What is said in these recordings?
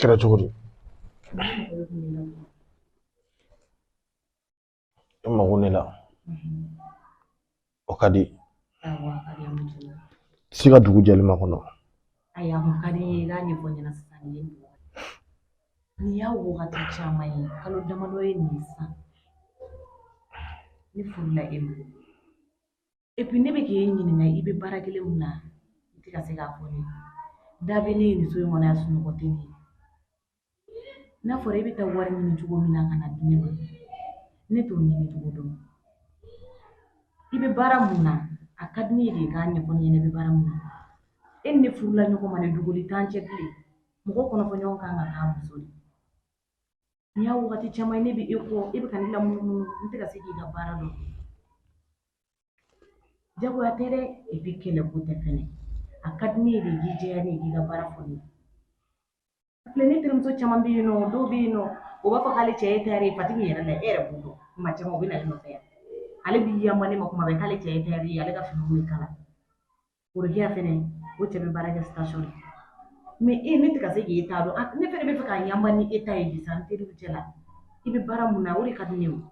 Kɛra cogo di? E mago ne la. O ka di. Se ka dugu jɛli makɔnɔ. Ayi, a kun ka di n ye i k'a ɲɛfɔ n ɲɛna sisan. Nin ye nin y'a wagati caman ye, kalo damadɔ ye nin ye sisan ne furula e ma. Et puis ne bɛ k'e ɲininka, i bɛ baara kelen mun na, i tɛ ka se k'a fɔ ne ye. Da bɛ ne ye nin so in kɔnɔ yan, sunɔgɔ tɛ ne ye. N'a fɔra e bɛ taa wari ɲini cogo min na ka na di ne ma, ne t'o ɲini cogo dɔn. I bɛ baara mun na, a ka di ne ye de i k'a ɲɛfɔ ne ɲɛna i bɛ baara mun na. E ni ne furula ɲɔgɔn ma, ni dogoli t'an cɛ bilen. Mɔgɔ kɔnɔfɔ ɲɔgɔn kan ka k'a muso de. Nin y'a wagati caman ye ne bɛ e kɔ, e bɛ ka ne lamunumunu, n tɛ ka se k'i ka baara dɔn. Jagoya tɛ dɛ, et puis kɛlɛ ko tɛ fɛnɛ. A ka di ne ye de i k'i jɛya ne ye k'i ka baara fɔ ne ye. Filɛ, ne terimuso caman bɛ yen nɔ, dɔw bɛ yen nɔ, o b'a fɔ k'ale cɛ ye tayɛri ye. Fatigi yɛrɛ la, e yɛrɛ b'o dɔn, kuma caman u bɛ na ne nɔfɛ yan. Ale b'i yanba ne ma kuma bɛɛ k'ale cɛ ye tayɛri ye, ale ka finiw bɛ kala. Worokiya fɛnɛ, o cɛ bɛ baara kɛ station na. Mais e, ne tɛ ka se k'e ta dɔn. Ne fɛnɛ bɛ fɛ ka yanba ni e ta ye bi sa n teriw cɛ la. I bɛ baara mun na, o de ka di ne ye o.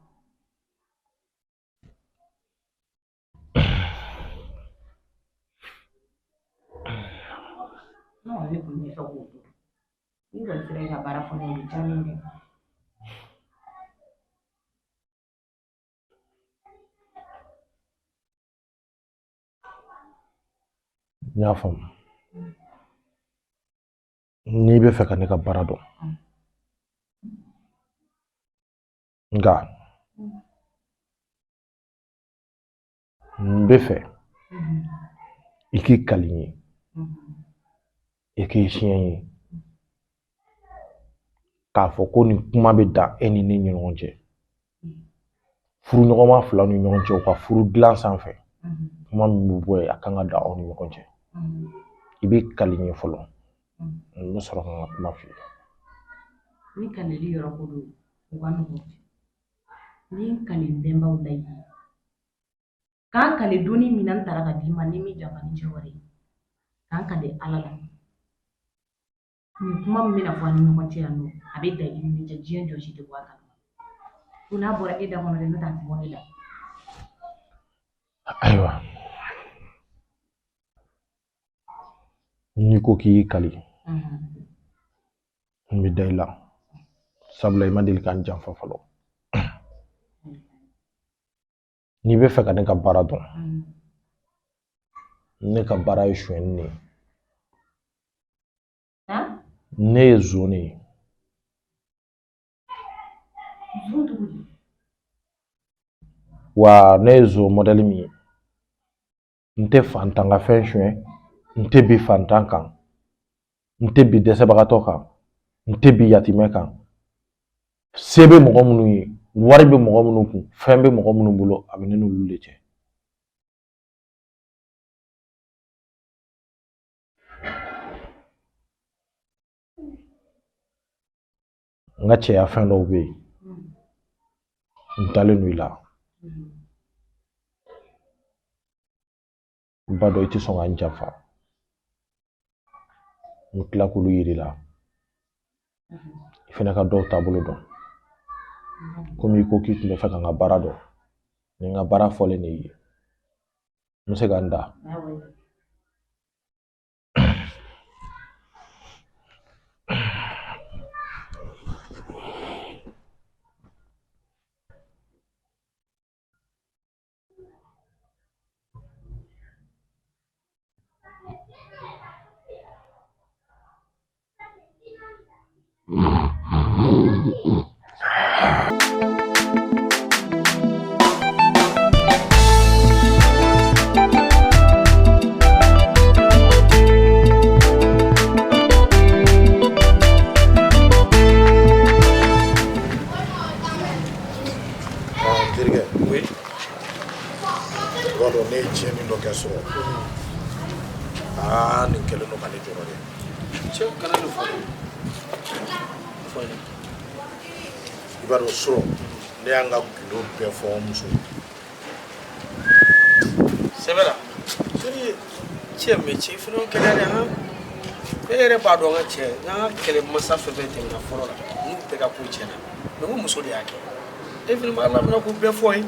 Non, ne kɔni bɛ fɛ k'o dɔn. N'i kɔni sera i ka baara fɔ ne ye, o bɛ diya ne ye dɛ. N y'a faamu. N'i bɛ fɛ ka ne ka baara dɔn, nka n bɛ fɛ i k'i kali n ye, i k'i siɲɛ n ye k'a fɔ ko nin kuma bɛ dan e ni ne ni ɲɔgɔn cɛ, furuɲɔgɔnma fila ni ɲɔgɔn cɛ, u ka furu dilan sanfɛ, kuma min bɛ bɔ yen, a kan ka dan aw ni ɲɔgɔn cɛ. I b'i kali n ye fɔlɔ, n bɛ sɔrɔ ka n ka kuma f'i ye. Ni kalili yɔrɔ ko don, o ka nɔgɔn. Ni n kali n bɛnbaw la i ye, k'an kale donni min na n tara ka d'i ma, ni min janfa ni cɛ wɛrɛ ye, k'an kale Ala la, nin kuma min bɛna fɔ an ni ɲɔgɔn cɛ yan nɔ, a bɛ dan i ni ne cɛ, diɲɛ jɔn si tɛ bɔ a kalama. Ko n'a bɔra e da kɔnɔ dɛ, n'o tɛ a tɛ bɔ ne da. Ayiwa, n'i ko k'i y'i kali, n bɛ da i la, sabula i ma deli ka n janfa fɔlɔ. N'i bɛ fɛ ka ne ka baara dɔn, ne ka baara ye sonyɛni de ye. Ne ye zon de ye. Wa ne ye zon mɔdɛli min ye, n tɛ fantan ka fɛn suɲɛ, n tɛ bin fantan kan, n tɛ bin dɛsɛbagatɔ kan, n tɛ bin yatimɛ kan. Se bɛ mɔgɔ minnu ye, wari bɛ mɔgɔ minnu kun, fɛn bɛ mɔgɔ minnu bolo, a bɛ ne n'olu de cɛ. N ka cɛya fɛn dɔw bɛ yen, n dalen don i la, n b'a dɔn i tɛ sɔn ka n janfa. N bɛ tila k'olu yir'i la, i fana ka dɔw taabolo dɔn. Komi i ko k'i tun bɛ fɛ ka n ka baara dɔn, ni n ka baara fɔlen de ye, n bɛ se ka n da. Terikɛ, oui. I b'a dɔn ne ye tiɲɛni dɔ kɛ surɔ. Aa, nin kɛlen don ka ne jɔrɔ dɛ. Cɛ, kana nin fɔ dɛ. Fɔ n ye. I b'a dɔn surɔ, ne y'an ka gundo bɛɛ fɔ n muso ye. Sɛbɛ la. Sérieux. Cɛ, mais cɛ, i fana y'o gɛlɛya dɛ han. E yɛrɛ b'a dɔn n ka cɛ, n ka kɛlɛmasa fɛn fɛn tɛmɛna fɔlɔ la, n'u bɛɛ ka ko tiɲɛna, mais ko muso de y'a kɛ. E fana b'a laminɛ k'u bɛɛ fɔ ye.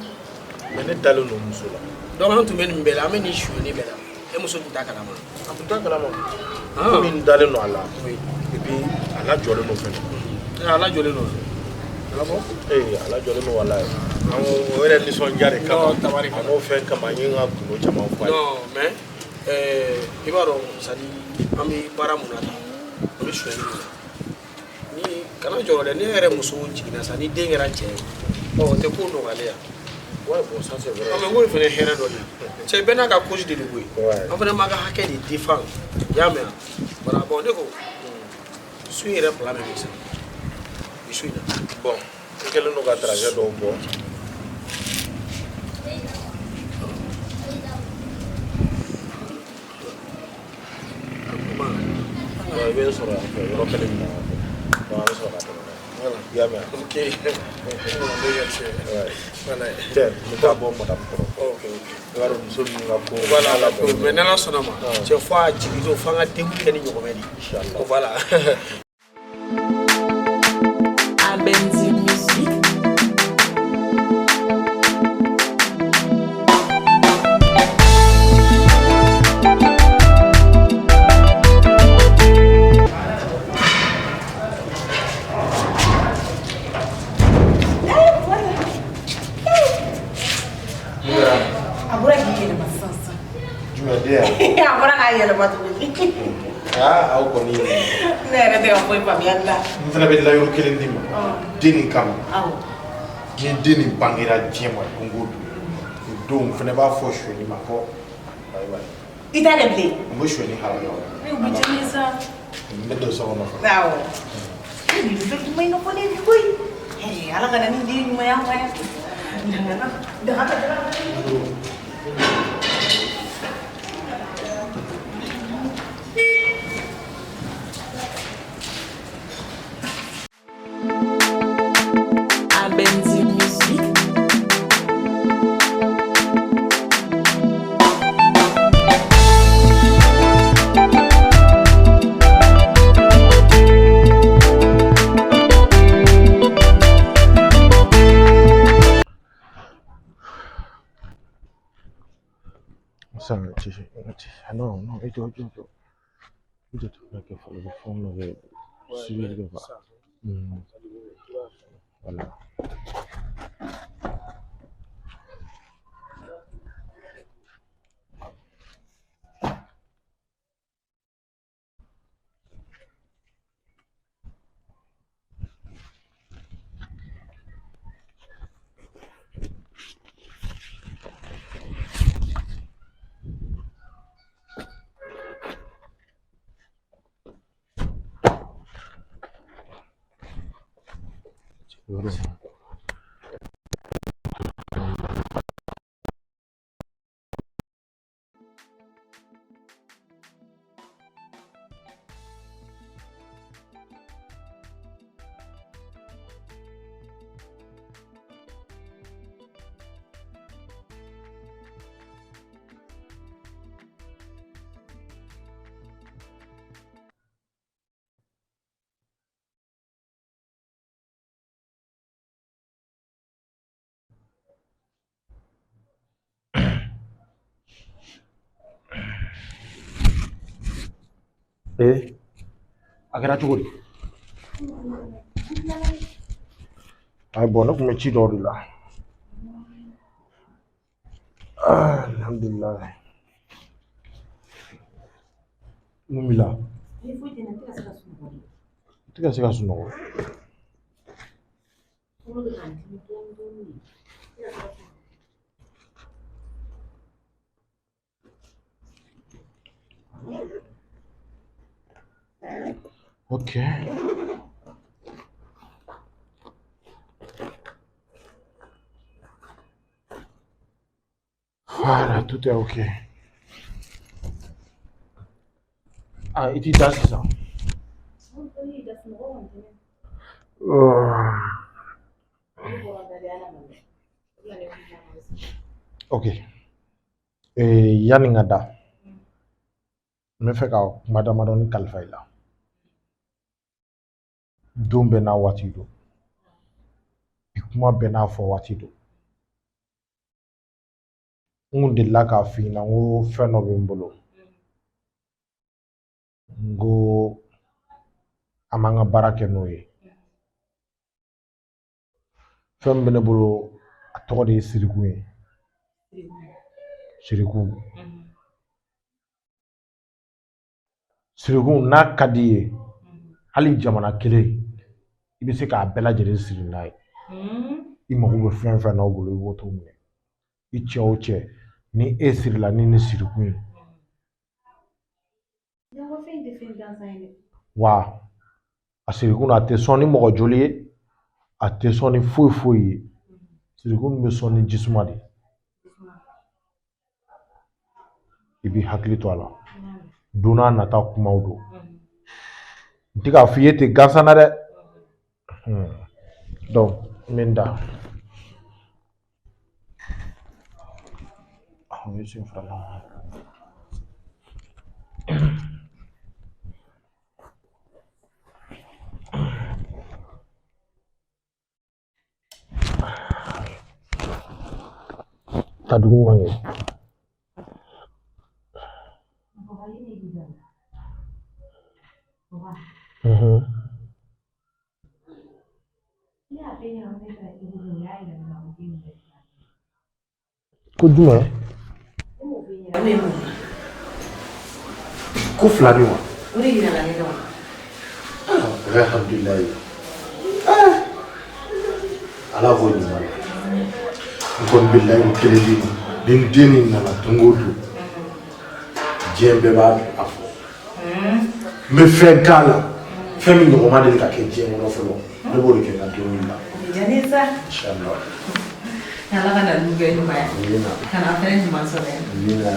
Mais ne dalen don muso la. Donc an tun bɛ nin bɛɛ la, an bɛ nin sonyɛni bɛɛ la, e muso tun t'a kalama? A tun t'a kalama. Komi n dalen don a la. Et puis a lajɔlen don fɛnɛ. A lajɔlen don. Ah bon? Ee, a lajɔlen don walayi. O yɛrɛ nisɔndiya de kama. Non, tabarikala. A n'o fɛn kama n ye n ka gundo caman fɔ a ye. Non, mais i b'a dɔn, c'est à dire an bɛ baara mun na tan, an bɛ sonyɛni mun na, ni kana jɔrɔ dɛ, ne yɛrɛ muso jiginna sa, ni den kɛra cɛ ye, ɔ o tɛ ko nɔgɔyalen ya. Ouais, bon, ça c'est vrai. Non, mais n ko nin fana ye hɛrɛ dɔ de ye. Cɛ bɛɛ n'a ka cause de don koyi. An fana b'an ka hakɛ de défend, i y'a mɛn wa? Voilà, bon, ne ko su in yɛrɛ plan bɛ min sisan bi su in na? Bon, n kɛlen don ka trajet dɔw bɔ. I bɛ n sɔrɔ yan fɛ, yɔrɔ kelen min na yan fɛ. Donc an bɛ sɔrɔ ka tɛmɛ n'a ye. Voilà. I y'a mɛn? Ok. Voilà. Cɛ, n bɛ taa bɔ madame kɔrɔ. Ok, ok. I b'a dɔn muso ninnu ka ko. Voilà, mais n'Ala sɔnna ma, cɛ fo a jigin don, f'an ka denw kɛ ni ɲɔgɔmɛ de ye. Inchallah. Voilà. Abenzi Music. A bɔra k'i yɛlɛma sisan sisan. Jumɛn den yan? A bɔra k'a yɛlɛma tuguni. Aa, aw kɔni. Ne yɛrɛ tɛ ka foyi faamuya nin la. N fana bɛ layiru kelen d'i ma. Den nin kama. Awɔ. Ni den nin bangera diɲɛ ma don o don, o don n fana b'a fɔ sonyɛni ma ko bye bye. I t'a kɛ bilen. N bɛ sonyɛni haramuya o. Ne bɛ diya n ye sa. N bɛ don so kɔnɔ fɔlɔ. Awɔ. Ne nin fɛn ɲuman in fɔ ne ye bi koyi. Ala ka na ni den ɲuman ye an ma yan. Daga ka daga. Abenzi Music. Non, non, i jɔ, i jɔ, i jɔ. I jateminɛ kɛ fɔlɔ, i bɛ fɛn dɔ kɛ, suivi kɛ quoi. Voilà. Ee, a kɛra cogo di? Ayi, bon, ne tun bɛ ci dɔw de la. Ah, alhamdulilayi. Mun b'i la? Ni foyi tɛ n na, n tɛ ka se ka sunɔgɔ de. I tɛ ka se ka sunɔgɔ. Kolo bɛ ka n dimi dɔɔni dɔɔni de. N tɛ ka se ka sunɔgɔ. Ok. Voilà, tout est ok. Ah, i t'i da sisan. Ok. Ee, yanni n ka da, n bɛ fɛ ka kuma damadɔni kalifa i la. Don bɛɛ n'a waati don, bi kuma bɛɛ n'a fɔ waati don. N kun delila k'a f'i ɲɛna n ko fɛn dɔ bɛ n bolo, n ko an b'an ka baara kɛ n'o ye. Fɛn min bɛ ne bolo, a tɔgɔ de ye siriku ye. Siriku, siriku n'a ka di i ye, hali jamana kelen i bɛ se k'a bɛɛ lajɛlen siri n'a ye. I mago bɛ fɛn fɛn na o bolo, i b'o t'o minɛ. I cɛ o cɛ, ni e sirila ni nin siriku ye, wa a sirikun a tɛ sɔn ni mɔgɔ joli ye, a tɛ sɔn ni foyi foyi ye. Sirikun bɛ sɔn ni jisuma de ye. I b'i hakili to a la, don n'a nata kumaw don. N tɛ k'a f'i ye ten gansan na dɛ. Donc n bɛ n da. O ye sen fila. Taa dugu man kɛ. Ko jumɛn? Ko fila ni wa? O de yirala ne la. Alhamdulilayi. Ala k'o ɲuman na. N kɔni bɛ layidu kelen d'i ma. Ni n den nin nana don o don, diɲɛ bɛɛ b'a a fɔ. N bɛ fɛn k'a la, fɛn min ɲɔgɔn ma deli ka kɛ diɲɛ kɔnɔ fɔlɔ. Ne b'o de kɛ n ka denw la. Jani sa. Inshallah. Ala ka na du bɛɛ ɲuman ye. Amina. Ka na fɛnɛ ɲuman sɔrɔ yan. Amina.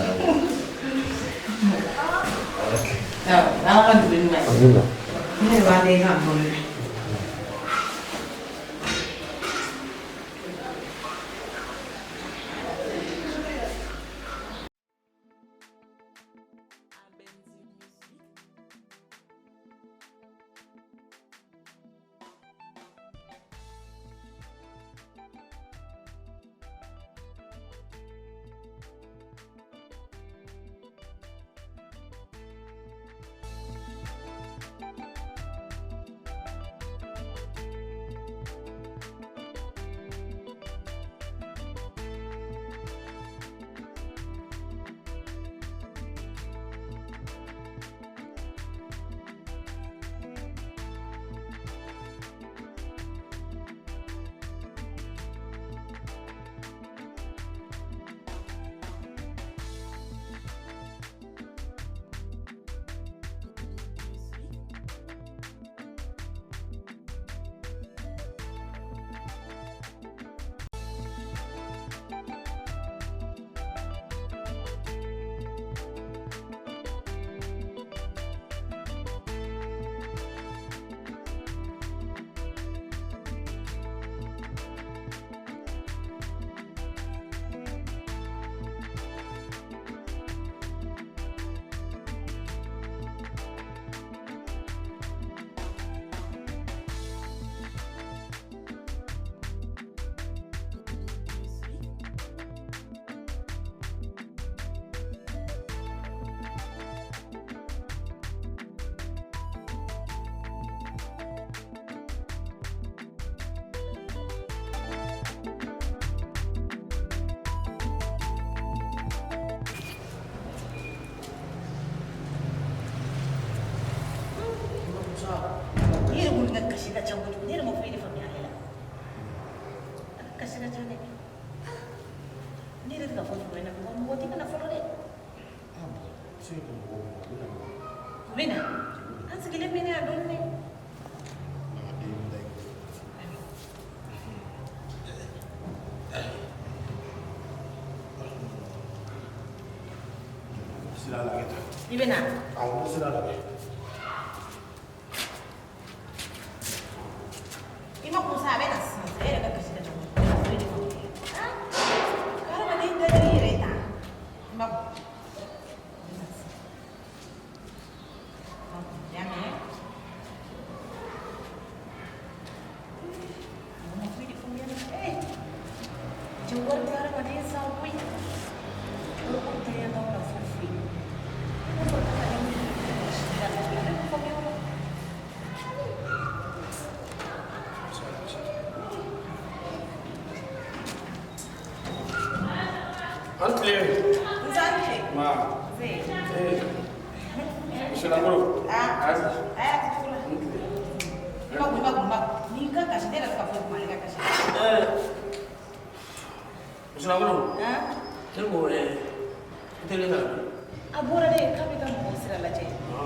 Awɔ, Ala ka dugu ɲuman ye. Amina. Ne yɛrɛ b'a lajɛ k'a bɔ. Ne yɛrɛ bolo ka kasi ka ca kojugu. Ne yɛrɛ ma foyi de faamuya ale la. A ka kasi ka ca dɛ. Ne yɛrɛ tɛ ka foyi faamuya mɔgɔ mɔgɔ tɛ ka na fɔlɔ dɛ. U bɛ na. An sigilen bɛ ne yan dɔɔnin dɛ. I bɛ na. Awɔ, sira la. I ma kun sa, a bɛ na sisan. E yɛrɛ ka kasi ka ca kojugu. Ne ma foyi de faamuya. Ka hadamaden dajiri yɛrɛ ta. I ma kun. A bɛ na sisan. I y'a mɛn? Wari tɛ hadamaden san koyi. Wariko tanya t'anw na foyi foyi. Ne ko k'a ka denw ne ko fɔ k'e An tile. Nse a ni tile. Ma. Nse. Eh. Monsieur Langolo. Ah. Ayi. A y'a kɛ cogo la. I ma kun, i ma kun, i ma kun. N'i ka kasi, ne yɛrɛ tɛ ka foyi kuma, ale ka kasi. Eh. Monsieur Langolo. Han? Ne ko n tɛ ne ta. A bɔra dɛ, k'a bɛ taa mɔgɔw sira lajɛ. Ɔ,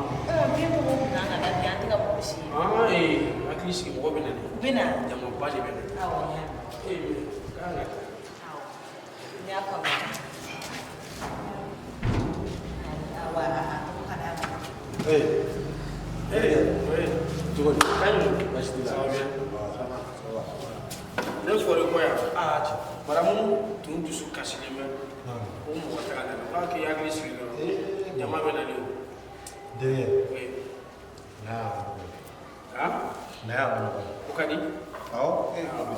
den ko ko kun kan ka da bi, an tɛ ka mɔgɔ si ye. Ah, ee, hakili sigi, mɔgɔ bɛ na dɛ. U bɛ na. Jamaba de bɛ na. Awɔ, n y'a mɛn. Ee, k'an ka taa. Awɔ. N y'a faamu. Awɔ, a tɔgɔ ka d'a ma. Ee, Ee, oui. cogo di? Ka ɲi. Baasi t'i la? Ça va bien. Ça va, ça va. Ne fɔra i kɔ yan. Aa, cɛ. Madamu tun dusu kasilen bɛ. Ko mɔgɔ tɛ ka na. K'a k'i hakili sigi dɔrɔn. Jama bɛ na de o. Denkɛ, Oui. na y'a nɔgɔ. Han? Na y'a nɔgɔ. O ka di? Awɔ, e a bɛ.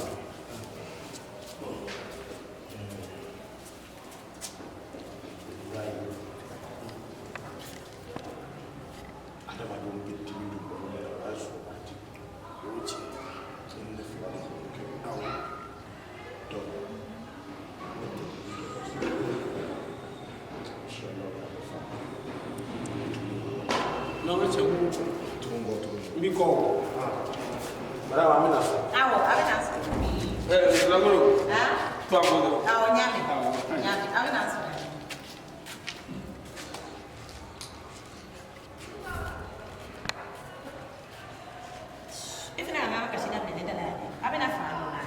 Adamadenw bɛ dimi don mɔgɔ la, o y'a sɔrɔ o ti. O ye tiɲɛ ye. Ni ne fila de k'o kɛ. Awɔ. Donc, ne tɛ dimi dɔ Inshallah, a bɛ faamu. Non, n cɛ ko Tugun bɔ tuguni. n b'i kɔ o. Madame, an bɛ na sa. Awɔ, a bɛ na n sɔrɔ. Eh, monsieur Langolo. Han? To a kɔ dɔrɔn. Awɔ, n y'a mɛn. N y'a mɛn. A bɛ na n sɔrɔ. E fana ka kan ka kasi daminɛ ne da la yan dɛ. A bɛna fa nɔ na.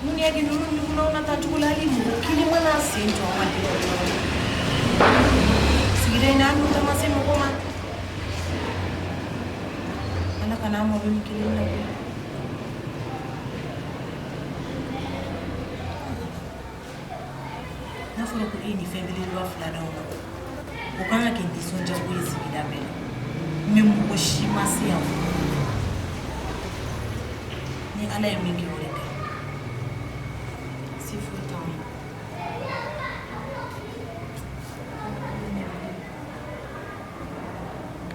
Mun y'a kɛ ninnu ɲugunnaw na taa cogo la, hali mɔgɔ kelen mana sen jɔ an ka denw kɔrɔ. Sigida in na, hali n'u ta ma se mɔgɔ ma. Ala kana an malo ni kelen na koyi. N'a fɔra ko e ye nin fɛn belebeleba fila d'aw ma, o kan ka kɛ nisɔndiyako ye sigida bɛɛ la. Mais mɔgɔ si ma se yan fɔlɔ. Ni Ala ye min kɛ, o de ka ɲi. Se foyi t'anw ye.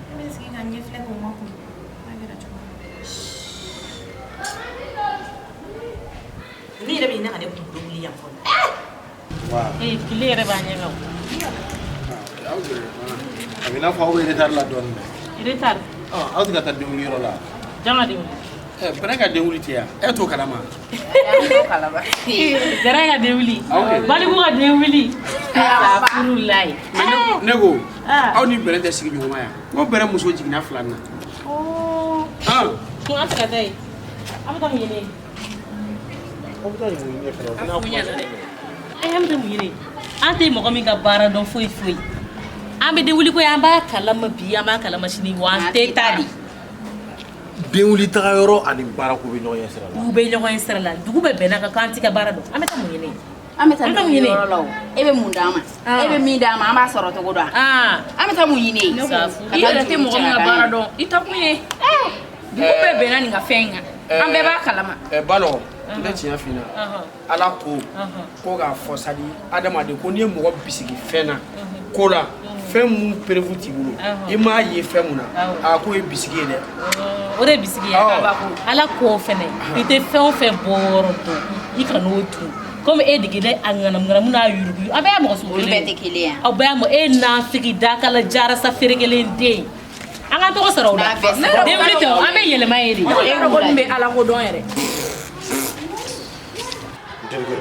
Ne bɛ sigi ka ɲɛ filɛ k'o makɔnɔ. N'a kɛra cogo min. Ninnu yɛrɛ bɛ ɲinɛ ka ne kunkolo wuli yan fɔlɔ. Wa. Ee, tile yɛrɛ b'a ɲɛ o. Aw gɛrɛ. A bɛ i n'a fɔ aw bɛ retard la dɔɔnin dɛ. Retard. Ɔ, aw tɛ ka taa denwuliyɔrɔ la. Jama denw. Eh, Bɛrɛ ka denwuli tɛ yan. E t'o kalama. Dɛrɛ ka den wuli. Ok. Baliku ka den wuli. Alhamdulilayi. Mais ne ko, Ah. aw ni Bɛrɛ tɛ sigi ɲɔgɔn ma yan. N ko Bɛrɛ muso jiginna fila nin na. Ah. Ko an tɛ ka taa yen. An bɛ taa mun ɲini? Aw bɛ taa mun ɲini fɛnɛ? O fɛnɛ y'a kuma dɛ. Ayi, an bɛ taa mun ɲini? An tɛ mɔgɔ min ka baara dɔn foyi foyi. An bɛ denwuli ko ye, an b'a kalama bi, an b'a kalama sini, wa an tɛ taa de. Denwuli taga yɔrɔ ani baarako bɛ ɲɔgɔn ɲɛ sira la. U bɛ ɲɔgɔn ye sira la. Dugu bɛɛ bɛnna kan k'an tɛ ka baara dɔn. An bɛ taa mun ɲini? An bɛ taa An bɛ taa mun ɲini? yɔrɔ la o. E bɛ mun d'an ma? E bɛ min d'an ma, an b'a sɔrɔ cogo dɔn. An bɛ taa mun ɲini yen? Safu. Ka I taa yɛrɛ tɛ juru mɔgɔ cɛ min ka ka d'an baara ye. dɔn, i ta kun ye. Dugu bɛɛ bɛnna nin ka fɛn in kan. An bɛɛ b'a kalama. Eh, Balɔ, n tɛ tiɲɛ f'i ɲɛna. Ala ko ko k'a fɔ sadi adamaden ko n'i ye mɔgɔ bisigi fɛn na ko la, fɛn mun preuve t'i bolo, i m'a ye fɛn mun na, a k'o ye bisigi ye dɛ. O de ye bisigi ye. Awɔ. Ala k'o fɛnɛ, i tɛ fɛn o fɛn bɔ yɔrɔ dɔn, i kan'o dun. Komi e degelen a ŋanamu n'a yurugu, a bɛɛ y'a mɔgɔ sugu Olu kelen bɛɛ ye. tɛ kelen ye. Aw bɛɛ y'a mɔgɔ, e ye nafigi dakala jarasa feerekelen den. An k'an tɔgɔ sɔrɔ o la. N'a bɛɛ sara. Denwuli tɛ o, an bɛ yɛlɛma ye de. Ne yɛrɛ kɔni bɛ Ala ko dɔn yɛrɛ. N terikɛ,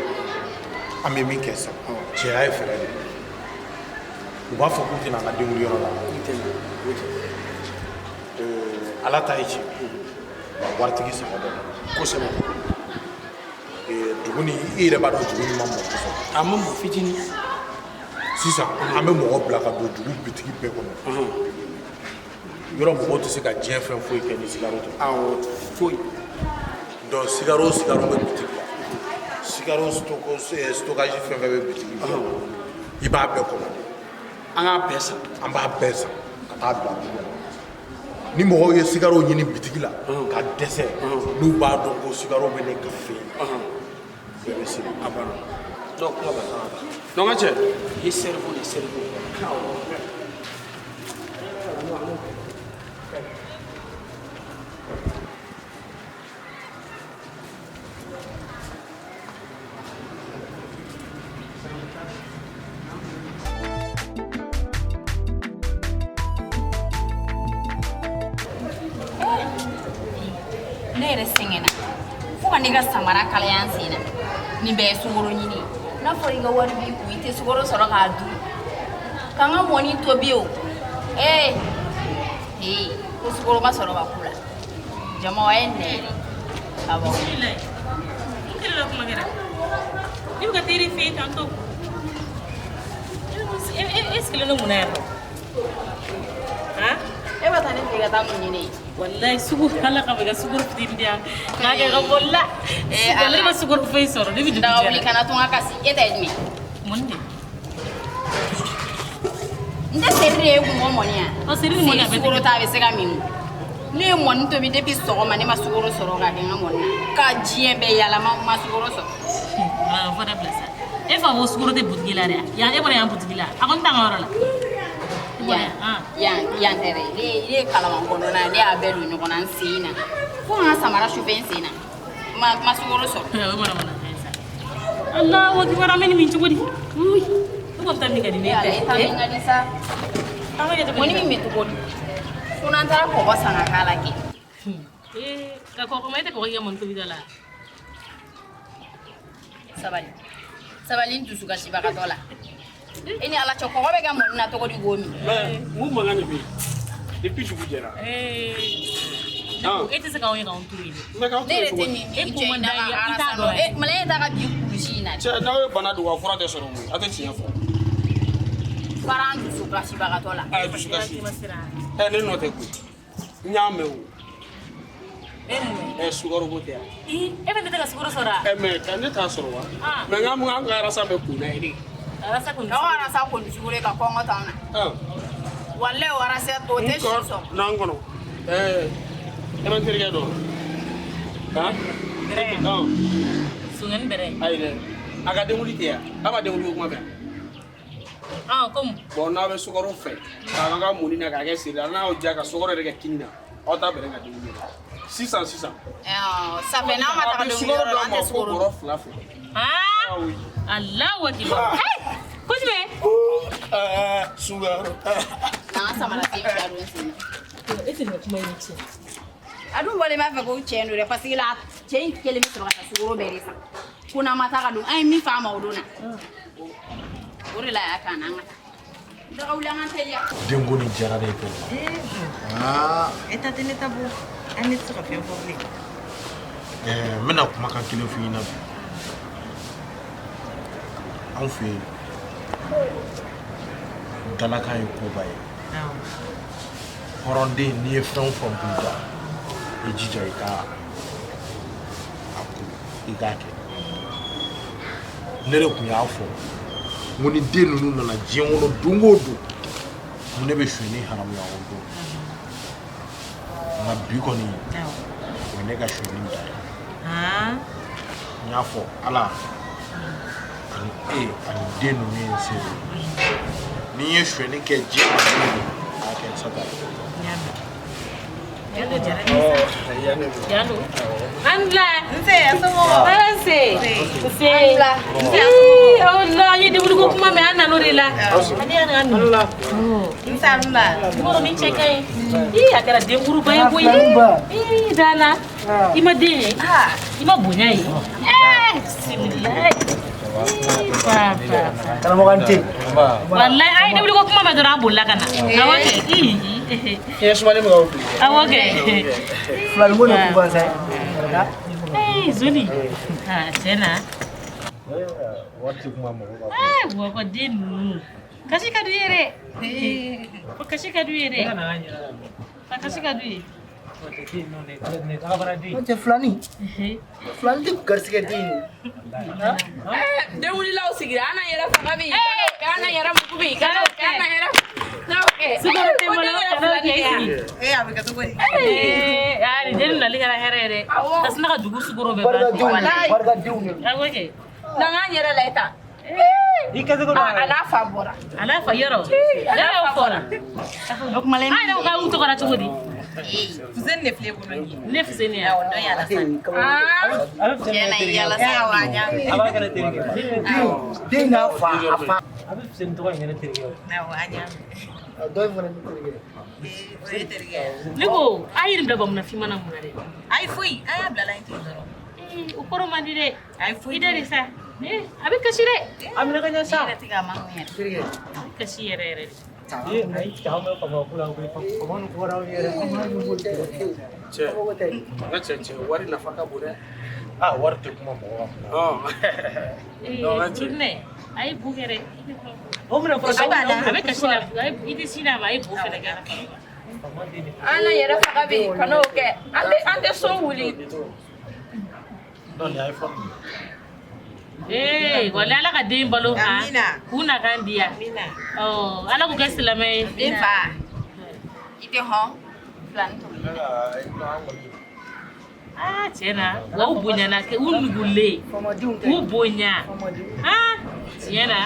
an bɛ min kɛ sisan, cɛya ye fɛɛrɛ de ye. U b'a fɔ k'u tɛna an ka denwuliyɔrɔ la. Ala ta ye tiɲɛ. Wa waritigi sɔngɔ bɛ na. Kosɛbɛ. Dugu ni i yɛrɛ b'a dɔn dugu ni ma mɔ kosɛbɛ. A ma mɔ fitinin. Sisan an bɛ mɔgɔ bila ka don dugu bitigi bɛɛ kɔnɔ. Yɔrɔ mɔgɔw tɛ se ka diɲɛ fɛn foyi kɛ ni sigaro tɛ. Awɔ, foyi. Donc sigaro o sigaro bɛ bitigi la. Sigaro stockage fɛn fɛn bɛ bitigi la. I b'a bɛɛ commandé. An k'a bɛɛ san. An b'a bɛɛ san ka taa bila dugu kɔnɔ. Ni mɔgɔw ye sukaro ɲini bitigi la ka dɛsɛ, n'u b'a dɔn ko sukaro bɛ ne ka fɛ yen, bɛɛ bɛ siri. A banna. Non, kuma bɛ kan. Non, n ka cɛ, i cerveau de cerveau. Ne yɛrɛ sɛgɛnna fo ka ne ka samara kalaya n sen na. Nin bɛɛ ye sukaro ɲini ye. N'a fɔra i ka wari b'i kun, i tɛ sukaro sɔrɔ k'a dun ka n ka mɔni tobi o. Ee ee, ko sukaro ma sɔrɔ ka k'u la. Jama a ye nɛ yɛrɛ awɔ. Bisimilayi. N kɛlɛ la kuma kɛra. Ne bɛ ka teri fɛ yen tantôt. E sigilen don mun na yan nɔ? Han? E bɛ taa ne fɛ ka taa mun ɲini? Wallahi sugu ala ka ka sukaro fitinin di yan. K'a kɛ ka boli la. Eh, Ala. Ne ma sukaro foyi sɔrɔ. Ne bɛ dugu Daga wuli jɛ. kana to n ka kasi. E ta ye jumɛn? Mun de? N tɛ seri de ye kun bɔ mɔni yan. Ɔ, seri ni mɔni a bɛɛ tɛ Sukaro ta a bɛ se ka min o. Ne ye mɔni tobi depuis sɔgɔma, ne ma sukaro sɔrɔ ka kɛ n ka mɔni na. Ka diɲɛ bɛɛ yala, ma sukaro sɔrɔ. Ah, fɔ dabila sa. E fa ko sukaro tɛ butigi la dɛ. Yan e bɔra yan butigi la. A kɔni t'an ka yɔrɔ la. E bɔra Yan yan. Ah. yan yan tɛ dɛ. Ne ye kalaban kɔnɔna, ne y'a bɛɛ don ɲɔgɔn na n sen na. Fo ka n ka samara sufɛ n sen na. Ma sukaro sɔrɔ. O mana mana fɛn sa. Allahu akbar, an bɛ nin min cogo di? Ui. E kɔni ta min ka di ne Ala, tɛ. e ta min ka di sa. An bɛ kɛ cogo di? Mɔni min bɛ cogo di? Fo n'an taara kɔgɔ san ka k'a la kɛ. Ee, ka kɔgɔ ma e tɛ kɔgɔ k'i ka mɔni tobi da la. Sabali. Sabali n dusukasibagatɔ la. E ni Ala cɛ, kɔgɔ bɛ kɛ mɔni na cogo di k'o min? Mais mun mankan de bɛ yen? Depuis dugu jɛra. Ee. Ah. E tɛ se k'anw ye k'anw to yen dɛ. Mais k'aw to Ne yen yɛrɛ cogo tɛ di? nin E nin ko cɛ man in na d'a ye, ka i t'a arasa dɔn dɔn. yɛrɛ. E Mala, e t'a ka bi kulusi in na dɛ. Cɛ, n'aw ye bana dogo, a fura tɛ sɔrɔ koyi. A tɛ tiɲɛ fɔ. Fara n dusukasibagatɔ la. A ye dusukasi. I ma siran. Ɛ, ne nɔ tɛ koyi. N y'a mɛn o. E mun mɛn? Ɛ, sukaro ko tɛ yan. Ii, e bɛ ne tɛ ka sukaro sɔrɔ a? Ɛ, mais ka ne t'a sɔrɔ wa? Ah. Mais n ka arasa bɛ kun na ye de. Arasa kɔni. Ka o arasa ko ni sukaro ye ka kɔngɔ t'anw na. Ah. Walayi o arasa o tɛ si sɔrɔ. N'an kɔnɔ. Ɛɛ, e bɛ n terikɛ dɔn? Han? Bɛrɛ. Ɔn. Songani bɛrɛ. Ayi dɛ. A ka denwuli tɛ yan. A b'a denwuli ko kuma mɛn. Ah, komi. Bon, n'aw bɛ sukaro fɛ k'a ka mɔni na k'a kɛ seri la, n'a y'aw diya ka sukaro yɛrɛ kɛ kini na, aw t'a bɛrɛ ka denwuli la. Sisan sisan. Ɛɛ, safɛ n'an ma A taga bɛ denwuli sukaro yɔrɔ la, d'a an ma tɛ fo sukaro. bɔrɔ 2 fɛ. Ah! Ah oui. Allahu akbar. Hey! Ko jumɛn? Ɛɛ, sukaro. N'an ka samara sen fila don n sen na. E tɛ nin ka kuma in tiɲɛ. A dun bɔlen b'a fɛ ko tiɲɛ don dɛ, parce que la cɛ in kelen bɛ sɔrɔ ka taa sukaro bɛɛ de san. Ko n'an ma taa ka don, an ye min f'a ma o don na. O de la a y'a k'an na, an ka taa. Daga wuli, an k'an teliya. Denko nin diyara ne ye koyi. Aa, E ta tɛ ne ta bɔ. An ne tɛ se ka fɛn fɔ bilen. Ɛɛ, n bɛna kumakan kelen f'i ɲɛna bi. Anw fɛ yen, dalakan ye koba ye. Awɔ. Hɔrɔnden, n'i ye fɛn o fɛn b'i da, i jija i ka a ko, i k'a kɛ. Ne de tun y'a fɔ n ko ni den ninnu nana diɲɛ kɔnɔ don o don, ko ne bɛ sonyɛni haramuya o don. Nka bi kɔni, Awɔ. o ye ne ka sonyɛni da ye. Han. N y'a fɔ Ala ani e ani den ninnu ye n se ye. Ni n ye sonyɛni kɛ diɲɛ ma don o don, a y'a kɛ n sata ye. N y'a mɛn. Yan don diyara ne ye sa. Ɔ, yan de don. Yan don. An bila. Nse, a somɔgɔw? Ala nse. Nse. Nse. Ii, Allah, an ye denwuli ko kuma mɛn, an nan'o de la. Ani yan ka ninnu. Nse, a ni wula. Mɔgɔ min cɛ ka ɲi. Ii, a kɛra denkuruba ye koyi. Ii, Dala. I ma den ye? I ma bonya ye? Ɛɛ, bisimilayi. Ii, fa, fa, fa. Karamɔgɔ an tɛ. Wallahi, an ye denwuli ko kuma mɛn dɔrɔn, an bolila ka na. Awɔ kɛ. Ii. Fiɲɛ sumalen bɛ k'aw fili. Awɔ kɛ. Filani ko de k'u ban sa. Ee, Zoli. Ah, tiɲɛ na. Wari tɛ kuma mɔgɔ kan. Ee, wa den ninnu. Kasi ka d'u ye dɛ. Ko kasi ka d'u ye dɛ. Fa kasi ka d'u ye. N'o tɛ filani. Filani tɛ garisɛgɛ den ye. Den wulilaw sigira, an n'an yɛrɛ faga bi, k'an n'an yɛrɛ mugu bi, k'an n'an yɛrɛ. Sukaro tɛ n bolo, kana o kɛ i sigi. Ee, a bɛ kɛ cogo di? Ee, aa nin den nali kɛra hɛrɛ ye dɛ. Ka sina ka dugu sukaro bɛɛ ban. Barikadenw de barikadenw de. Awɔ kɛ. N'an k'an yɛrɛ la tan. I kɛ cogo dɔn. A n'a fa bɔra. A n'a fa yɔrɔ. Yɔrɔ y'aw fɔra. O kuma la An yɛrɛ ko k'aw tɔgɔ la cogo di? Fuseni de filɛ bolo nin ye. Ne Fuseni ya. Awɔ, dɔ ye Alasani. A bɛ Fuseni Tiɲɛna kɛ i terikɛ ye. Alasani. Awɔ, a ɲa mɛn. A b'a kɛ ne terikɛ ye. Den n'a fa a fa. A bɛ Fuseni tɔgɔ in kɛ ne terikɛ ye. Awɔ, a ɲa mɛn. Dɔ in fana ne terikɛ ye. Ee, o ye terikɛ ye. Ne ko a ye nin bila bamuna finman na mun na dɛ? Ayi foyi, an y'a bila la yen ten dɔrɔn. Ee, o kɔrɔ man di dɛ. Ayi foyi. I da de sa. Ee, a bɛ kasi dɛ. A minɛ ka ɲɛ sa. Ne yɛrɛ tɛ k'a makun yɛrɛ. Terikɛ. A bɛ kasi yɛrɛ yɛrɛ de. Ee, ayi, cɛ, anw bɛ faama ko la koyi. Faama ninnu bɔra anw yɛrɛ. Cɛ, n ka cɛ cɛ, wari nafa ka bon dɛ. Aa, wari tɛ kuma mɔgɔ ka kuma. Ee, Non, n ka cɛ. Burukina, a ye bu kɛ dɛ. O minɛ fɔlɔ. A bɛ kasi la, a ye i tɛ sin d'a ma, a ye bu fɛnɛ kɛ. Faama den de. An n'an yɛrɛ faga bi kan'o kɛ. An tɛ so wuli. Non, nin ye iPhone de ye. Ee, walahi Ala ka den balo han. Amina. K'u na kan diya. Amina. Ɔ, Ala k'u kɛ silamɛ ye. Den fa, i tɛ hɔn filani tobi. Aa, tiɲɛ na, wa u bonyana kɛ, u nugulen. Faamadenw tɛ. K'u bonya. Faamadenw. Aa, tiɲɛ na.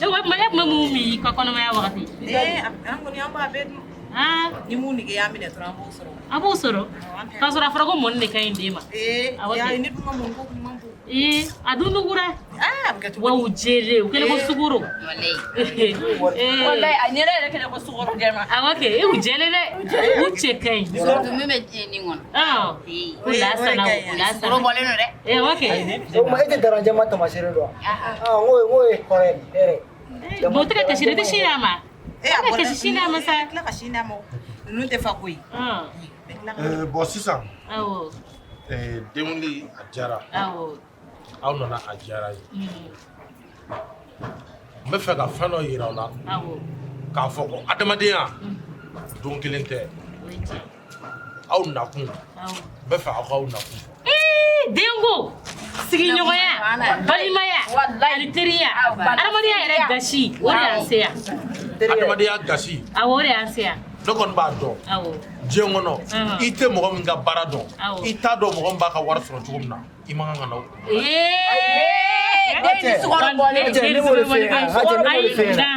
E ko e tun bɛ mun min i ka kɔnɔmaya wagati? Ee, an kɔni an b'a bɛɛ dun. Aa, Ni mun nege y'an minɛ dɔrɔn an b'o sɔrɔ. a b'o sɔrɔ. K'a sɔrɔ a fɔra ko mɔni de ka ɲi den ma. Ee, Awɔ ya kɛ. ne dun ka mɔni ko kun man bon. Ee, a dun nugura. Aa, a bɛ kɛ cogo Wa di? u jɛlen, u kɛlen ko sukaro. Walayi. Ee, Walayi a ɲɛda yɛrɛ kɛlen ko sukaro jɛma. awɔ kɛ, e u jɛlen dɛ. U cɛ ka ɲi. Surtout min bɛ nin kɔnɔ. Ɔ, ko lasana o, lasana. Sukaro bɔlen don dɛ. Ee, awɔ kɛ. O kuma e tɛ daranjɛma taamasiyɛn dɔn wa? Aa, n ko ye hɔrɔn ye, hɛrɛ. Bon, o tɛ ka kasi dɛ, i tɛ sin d'a ma. Ee, a A bɛ bɔra kasi sin d'a ma sa. I bɛ tila ka sin d'a ma o. Ninnu tɛ fa koyi. Ɔn, I bɛ tila ka Bon, sisan, awɔ, denwuli a diyara. Awɔ. Aw nana a diyara n ye. N bɛ fɛ ka fɛn dɔ yira aw la. Awɔ. K'a fɔ ko adamadenya don kelen tɛ. O ye tiɲɛ. Aw nakun, Awɔ. n bɛ fɛ aw k'aw nakun fɔ. Ee, denko, sigiɲɔgɔnya, balimaya, ani teriya, adamadenya yɛrɛ gasi, o de y'an se yan. Adamadenya gasi. Awɔ, o de y'an se yan. Ne kɔni b'a dɔn. Awɔ. Diɲɛ kɔnɔ, Ɔhɔn. i tɛ mɔgɔ min ka baara dɔn, Awɔ. i t'a dɔn mɔgɔ min b'a ka wari sɔrɔ cogo min na, i man kan ka na o. Ee, Den ni sukaro bɔlen don. Cɛ, ne b'o de f'e ɲɛna. Cɛ, ne b'o de f'e ɲɛna.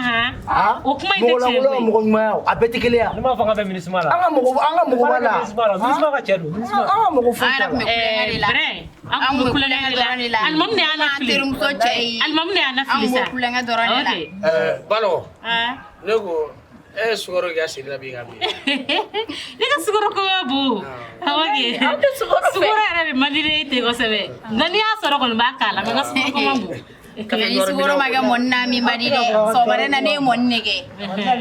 Ayi, o kuma in tɛ Mɔgɔ tiɲɛ lankolon koyi. mɔgɔ ɲumanya o, a bɛɛ tɛ kelen ye. Ne m'a fɔ k'a bɛ MINUSMA la. An ka mɔgɔ an ka mɔgɔ b'a la. MINUSMA la. MINUSMA ka cɛ don. MINUSMA. An ka mɔgɔ foyi An t'a yɛrɛ tun la. bɛ kulonkɛ de la. Vrai, an tun bɛ kulonkɛ de la. Alimami de y'an An lafili. terimuso cɛ ye. Alimami de y'an An lafili b'o sa. kulonkɛ dɔrɔn de la. Ok. Balo, Ah. ne ko e ye sukaro kɛ seri la bi ka min. Ne ka sukaro ko ka bon. Awɔ kɛ. Aw tɛ sukaro fɛ. Sukaro yɛrɛ de man di ne ye ten kosɛbɛ. Nka n'i y'a sɔrɔ kɔni n b'a k'a la, nka n ka sukaro ko man bon. Ni sukaro ma kɛ mɔni na min man di dɛ. Sɔgɔmada in na ne ye mɔni de kɛ.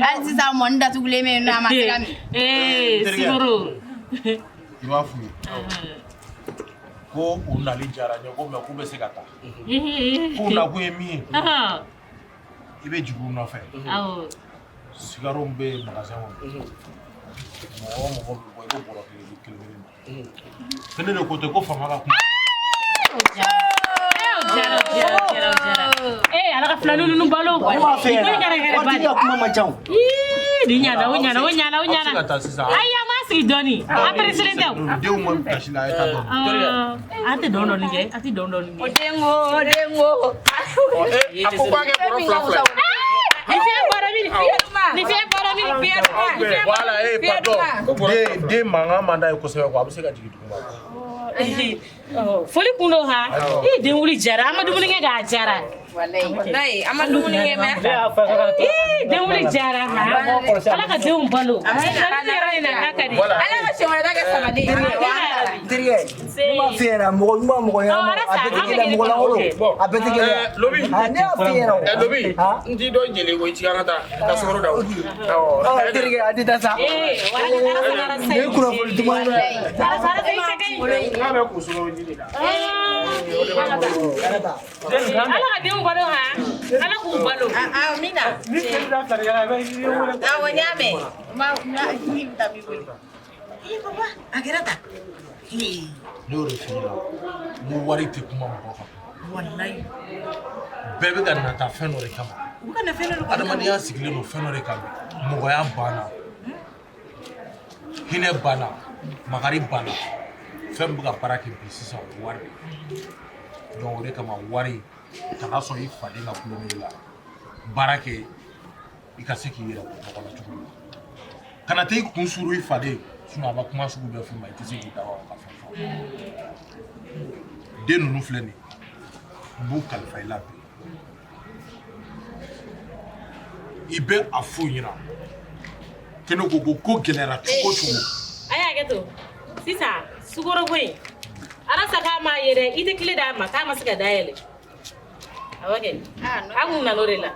Hali sisan mɔni datugulen bɛ yen nɔ a ma se ka min. Ee, sukaro. I b'a f'u ye ko u nali diyara n ye ko mɛ k'u bɛ se ka taa. K'u nakun ye min ye, Ɔhɔn, i bɛ jigin u nɔfɛ. Awɔ. Sigaro min bɛ yen magasin kɔnɔ, mɔgɔ o mɔgɔ bɛ bɔ, i bɛ bɔrɔ kelen di kelen kelen ma. Ko ne de ko ten ko faama ka kuma. Ee, o diyara, o diyara, o diyara, o diyara. Ee, Ala ka filani ninnu balo. Ne b'a f'e Nin ko in kɛra ɲɛna, hɛrɛ ba waritigi de. ka kuma man ca o. Ii, nin ɲana, o ɲana, o ɲana, o Aw bɛ se ɲana. ka taa sisan. Ayi, an b'an sigi dɔɔni. An pereselen tɛ o. Denw ma kasi la, a ye taa dɔɔni. Ɔɔ, an tɛ dɔn dɔɔni kɛ, an tɛ dɔn dɔɔni kɛ. O denko, o denko. A ko k'a kɛ bɔrɔ fila fila ye. Ni fiɲɛ bɔra min? Ni fiɲɛ bɔra min? Voilà, eh, pardon. Den mankan man d'a ye kosɛbɛ quoi, a bɛ se ka jigin duguma. Foli kun don ha. I den wuli jara, an ma dumuni kɛ k'a jara. Walayi, an ma dumuni kɛ mɛ. Ne y'a fɔ k'a ka to. Ii, den wuli jara ha. Ala ka denw balo. Ala yɛrɛ in na k'a ka di. Ala ka siɲɛ wɛrɛ ta kɛ sabali ye. Terikɛ, ne b'a f'e ɲɛna, mɔgɔ ɲuman mɔgɔ ɲɛnama, a bɛɛ tɛ kelen ye, mɔgɔ lankolon, a bɛɛ tɛ kelen ye. Lobi. Ah, ne y'a f'e ɲɛna o. Lobi, Ah? n t'i dɔn jeli ko i ci an ka taa ka sukaro da o. Ɔ, terikɛ, a tɛ taa sa. Ee, wala Nin ye kunnafoni duman ye dɛ. N k'a bɛ kun sukaro ji de la. Ala ka denw balo ha. Ala k'u balo. Amina. Ni seli da fila de kɛra, i bɛ wele. Awɔ, n y'a mɛn. N b'a n bɛ taa b'i wele. Ee, papa, a kɛra tan. Ee, Ne y'o de f'i ɲɛna, n ko wari tɛ kuma mɔgɔ kan. walayi. Bɛɛ bɛ ka nata fɛn dɔ de kama. U bɛ ka na fɛn dɔ de kɔni. Adamadenya sigilen don fɛn dɔ de kan bi. Mɔgɔya banna, hinɛ banna, makari banna. Fɛn min bɛ ka baara kɛ bi sisan, o ye wari de ye. Donc o de kama, wari, kana sɔn i faden ka tulonkɛ i la. Baara kɛ i ka se k'i yɛrɛ bɔ nɔgɔ la cogo min na. Kana taa i kun suru i faden, sinon a b'a kuma sugu bɛɛ f'i ma, i tɛ se k'i da waga ka fɛn fɔ. Den ninnu filɛ nin ye, n b'u kalifa i la bi. I bɛ a f'u ɲɛna ko ne ko ko ko gɛlɛyara cogo o cogo. A y'a kɛ to sisan, sukaro ko in, Arasa k'a m'a ye dɛ, i tɛ kile d'a ma k'a ma se ka dayɛlɛ. Awɔ kɛ, an kun nan'o de la.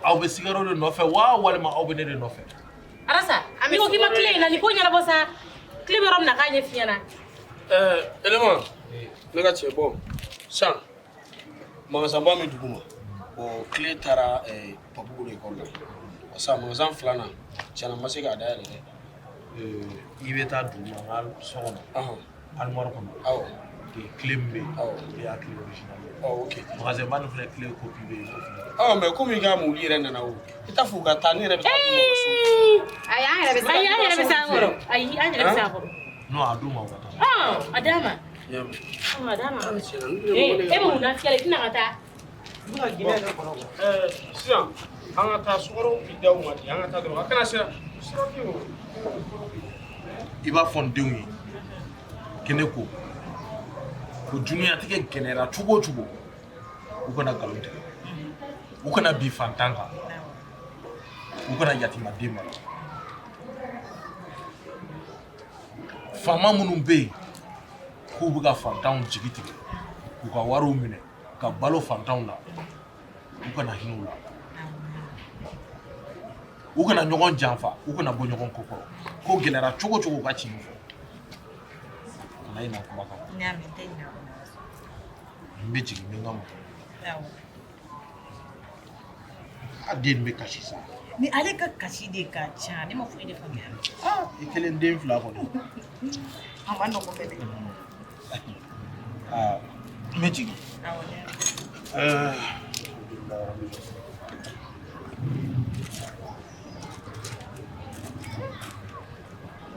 Aw bɛ sukaro de nɔfɛ wa, walima aw bɛ ne de nɔfɛ? Arasa, n'i ko k'i ma kile in na, nin ko ɲɛnabɔ sa. Kile bɛ yɔrɔ min na, k'a ɲɛf'i ɲɛna. Élément, ne ka cɛ, bɔ san magasanba min dugu ma, bon, kile taara papu bolo ekɔli la. Wa sa magasan filanan, tiɲɛna, n ma se k'a dayɛlɛ dɛ. I bɛ taa dugu ma, n ka so kɔnɔ, armoire kɔnɔ. Kile min bɛ yen, Awɔ. Ne y'a kile original ye. Ɔ, ok. Magasin ba nin fana, kile copie bɛ yen, o fana. Ɔ, mais komi i ka mobili yɛrɛ nana, o i t'a fɔ u ka taa, ne yɛrɛ bɛ taa d'u ma so. Ayi, an yɛrɛ bɛ se. Ayi, an yɛrɛ bɛ se an kɔrɔ. Ayi, an yɛrɛ bɛ se an kɔrɔ. Non, a d'u ma, u ka taa. Ɔn, a d'a ma. N y'a mɛn. Ɔn, a d'a ma. Tiɲɛna, ne Ee, e bɛ mun na fiyɛ la, i tɛna ka taa. Sisan an ka taa sukaro bi d'aw ma di, an ka taa dɔrɔn, a kana siran sira tɛ yen o. I b'a fɔ n denw ye ko ne ko ko diɲɛlatigɛ gɛlɛyara cogo o cogo, u kana nkalon tigɛ, u kana bin fantan kan, u kana yatimaden mara. Faama minnu bɛ yen k'u bɛ ka fantanw jigi tigɛ, k'u ka wariw minɛ ka balo fantanw na, u kana hinɛ u la, u kana ɲɔgɔn janfa, u kana bɔ ɲɔgɔn kɔ kɔrɔ. Ko gɛlɛyara cogo o cogo, u ka tiɲɛ fɔ. Kana ɲinɛ kuma kan. N y'a mɛn, n tɛ ɲinɛ a kɔ. N bɛ jigin, n bɛ n ka mɔgɔ. Awɔ. A den bɛ kasi sa. Ni ale ka kasi de ka ca, ne ma foyi de faamuya. I kelen, den fila kɔni. A ma nɔgɔn fɛnɛ. Aa, n bɛ jigin. Awɔ, ne y'a mɛn. Alhamdulilayi.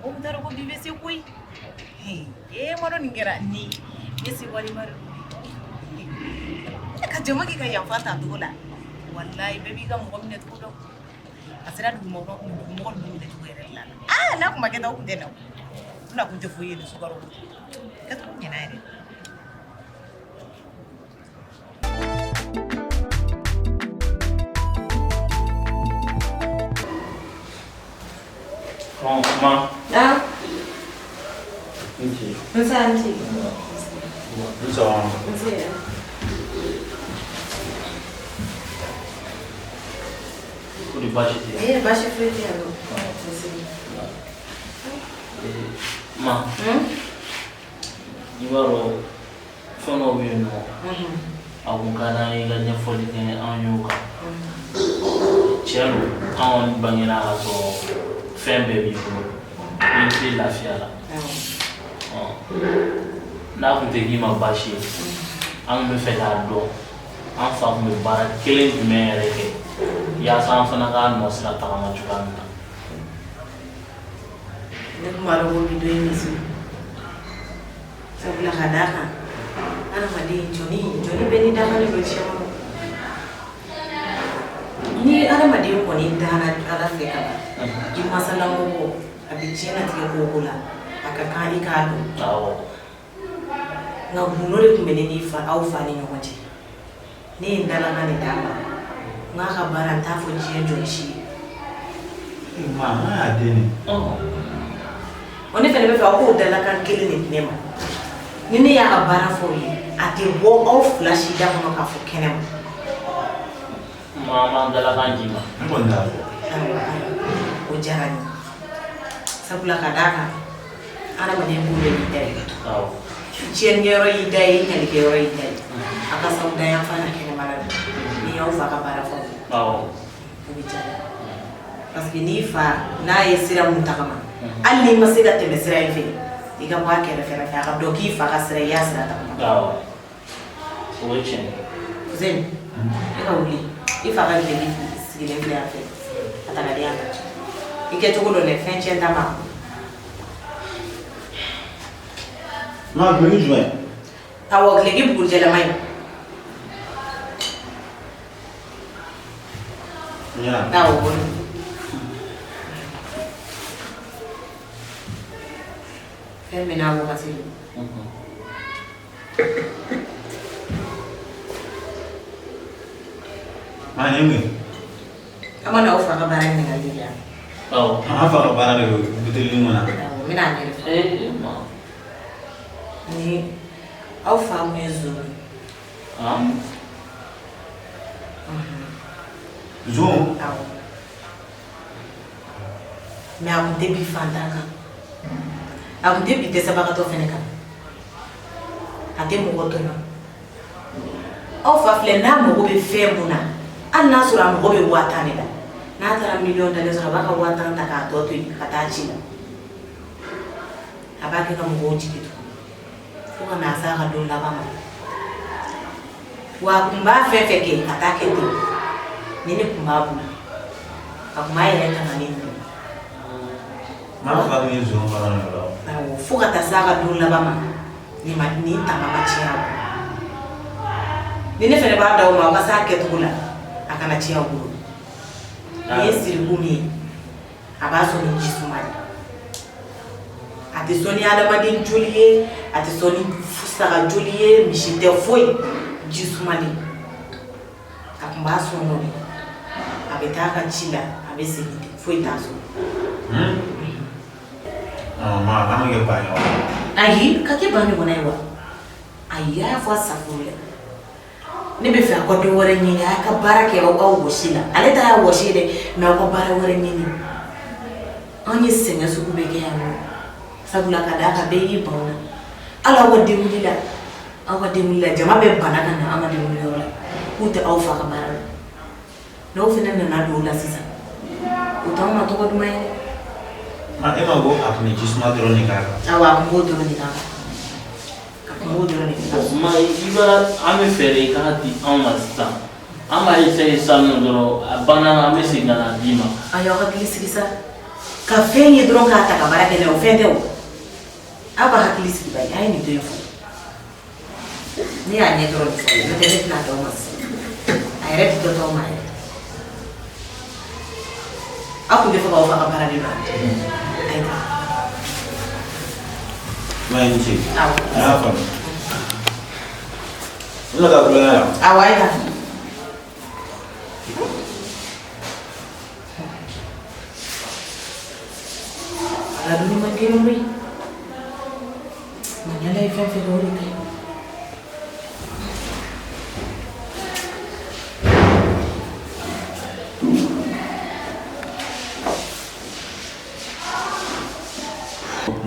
O kun t'a dɔn ko bi bɛ se koyi. E ma dɔn nin kɛra ni ne se walima de don. E ka jama k'i ka yanfan ta cogo la. Walayi, bɛɛ b'i ka mɔgɔ minɛ cogo dɔn. A sera dugumɔgɔ dugumɔgɔ ninnu minɛ cogo yɛrɛ de la. Aa, n'a kun ma kɛ tan, o kun tɛ na o. O na kun tɛ foyi ye ni sukaro ko tɛ. Kɛcogo ɲɛna yɛrɛ. Bon, ma. Ah, N ce. Nse, a ni ce. N sɔgɔma. Nse. Ko di, baasi tɛ yen? Eh, baasi foyi tɛ yan nɔ. Nse. Ma. I b'a dɔn, fɛn dɔw bɛ yen nɔ, a kun ka d'an ye i ka ɲɛfɔli kɛ an y'o kan. Tiɲɛ don, an kɔni bangena ka sɔrɔ fɛn bɛɛ b'i bolo, i tɛ lafiya la. Ɔ, n'a kun tɛ k'i ma baasi ye, an kun bɛ fɛ k'a dɔn an fa kun bɛ baara kelen jumɛn yɛrɛ kɛ, yaasa an fana k'a nɔ sira tagama cogoya min na. Ne kun b'a dɔn ko bi don in bɛ se. Sabula ka d'a kan, adamaden jɔnni jɔnni bɛɛ n'i dafalen don diɲɛ kɔnɔ. Ni adamaden kɔni dara Ala fɛ ka ban, i masalamɔgɔ a bɛ diɲɛlatigɛ ko o ko la, a ka kan i k'a dɔn. Nka gundo de tun bɛ ne ni fa aw fa ni ɲɔgɔn cɛ. Ne ye n dalakan de d'a ma. N k'a ka baara, n t'a fɔ diɲɛ jɔn si ye. Ma, an y'a den de. Ɔ, ne fana bɛ fɛ aw k'o dalakan kelen de di ne ma. Ni ne y'a ka baara fɔ aw ye, a tɛ bɔ aw fila si da kɔnɔ k'a fɔ kɛnɛ ma. Ma, an b'an dalakan d'i ma. N kɔni t'a fɔ. Ayiwa, o diyara n ye. Sabula ka d'a kan, adamaden ko bɛɛ b'i da ye. Tiɲɛnikɛyɔrɔ y'i da ye, ɲalikɛyɔrɔ y'i da ye. A ka s'aw da yan fan na kɛnɛmana la. Ni y'aw fa ka baara fɔ aw ye, o bɛ diya n ye. Parce que n'i fa n'a ye sira mun tagama, hali n'i ma se ka tɛmɛ sira in fɛ, i ka bɔ a kɛrɛfɛ fɛ, a ka dɔn k'i fa ka sira, i y'a sira tagama. Awɔ, o ye tiɲɛ ye. Fuseni. E ka wuli i fa ka dulɔki sigilen filɛ yan fɛ a ta ka di yan i kɛcogo dɔn dɛ, fɛn tiɲɛ ta ma. Ma dulɔki jumɛn? Awɔ, dulɔki bugurijɛlama in. Ɲa. Awɔ, o don. Fɛn bɛɛ n'a wagati don. Ma nin ye mun ye? An ma na aw fa ka baara ɲininkali kɛ yan. Awɔ. An fa ka baara de bɛ buteli kɔnɔ. Awɔ, n bɛna a ɲɛfɔ. Ee ma. Ni aw fa kun ye zon ye. Han? Zon? Awɔ. Mais a kun tɛ bin fantan kan. A kun tɛ bin dɛsɛbagatɔ fɛnɛ kan. A tɛ mɔgɔ tɔɲɔ. Aw fa filɛ, n'a mago bɛ fɛn mun na, hali n'a sɔrɔ a mago bɛ 50 000 de la, n'a taara miliyɔn dalen sɔrɔ, a b'a ka 50 000 ta k'a tɔ to yen ka taa ci la. A b'a kɛ ka mɔgɔw jigi tugu fo ka n'a s'a ka don laban ma. Wa a kun b'a fɛn fɛn kɛ a t'a kɛ ten, ni ne kun b'a bolo, a kun b'a yɛrɛ tanga ni nin ye. Ma fa kun ye zon fana de la. Awɔ, fo ka taa s'a ka don laban ma, nin ma nin tanga ma tiɲɛ a bolo. Ni ne fɛnɛ b'a d'aw ma, aw ka s'a kɛcogo la, a kana tiɲɛ aw bolo. Nin ye siriku min ye, a b'a sɔn ni ji suma de. A tɛ sɔn ni adamaden joli ye, a tɛ sɔn ni saga joli ye, misi tɛ, foyi, ji suma de. A kun b'a sɔn n'o de. A bɛ taa a ka ci la, a bɛ segin ten, foyi t'a sɔrɔ. Ma an bɛ kɛ ba ɲɔgɔn ye. Ayi, ka kɛ ba ɲɔgɔnna ye wa? Ayi, a y'a fɔ a safuru la. Ne bɛ fɛ aw ka dɔ wɛrɛ ɲini, a ka baara kɛ aw ka wɔsi la. Ale ta y'a wɔsi ye dɛ, mais aw ka baara wɛrɛ ɲini. An ye sɛgɛn sugu bɛɛ kɛ yan nɔ, sabula ka d'a kan bɛɛ y'i ban o la. Hali aw ka denwuli la, aw ka denwuli la, jama bɛɛ banna ka na an ka denwuliyɔrɔ la k'u tɛ aw fa ka baara la. N'aw fana nana don o la sisan, o t'anw ma tɔgɔ duman ye dɛ. Ma e ma ko a tun bɛ ji suma dɔrɔn de k'a kan? Awɔ, a tun b'o dɔrɔn de k'a kan. A tun b'o dɔrɔn de k'a kan. Ma i b'a, an bɛ fɛ de i k'a di anw ma sisan. An b'a essayer sisan nɔ dɔrɔn, a banna, an bɛ segin ka na d'i ma. A y'aw hakili sigi sa. Ka fɛn ye dɔrɔn k'a ta ka baara kɛ n'a ye, o fɛn tɛ o. Aw ka hakili sigi ba ye, a ye nin to yen fɔlɔ. Ne y'a ɲɛ dɔrɔn de fɔ, n'o tɛ ne tɛna d'aw ma sisan. A yɛrɛ tɛ dɔ d'aw ma yɛrɛ. Aw tun bɛ fɛ k'aw fa ka baara de dɔn. A ye taa. Ma i ni ce. Awɔ. N y'a faamu. N bɛna taa tulonkɛ la. Awɔ, a ye taa. Ala dun man kelen koyi. Maɲala ye fɛn fɛn kɛ, o de ka ɲi.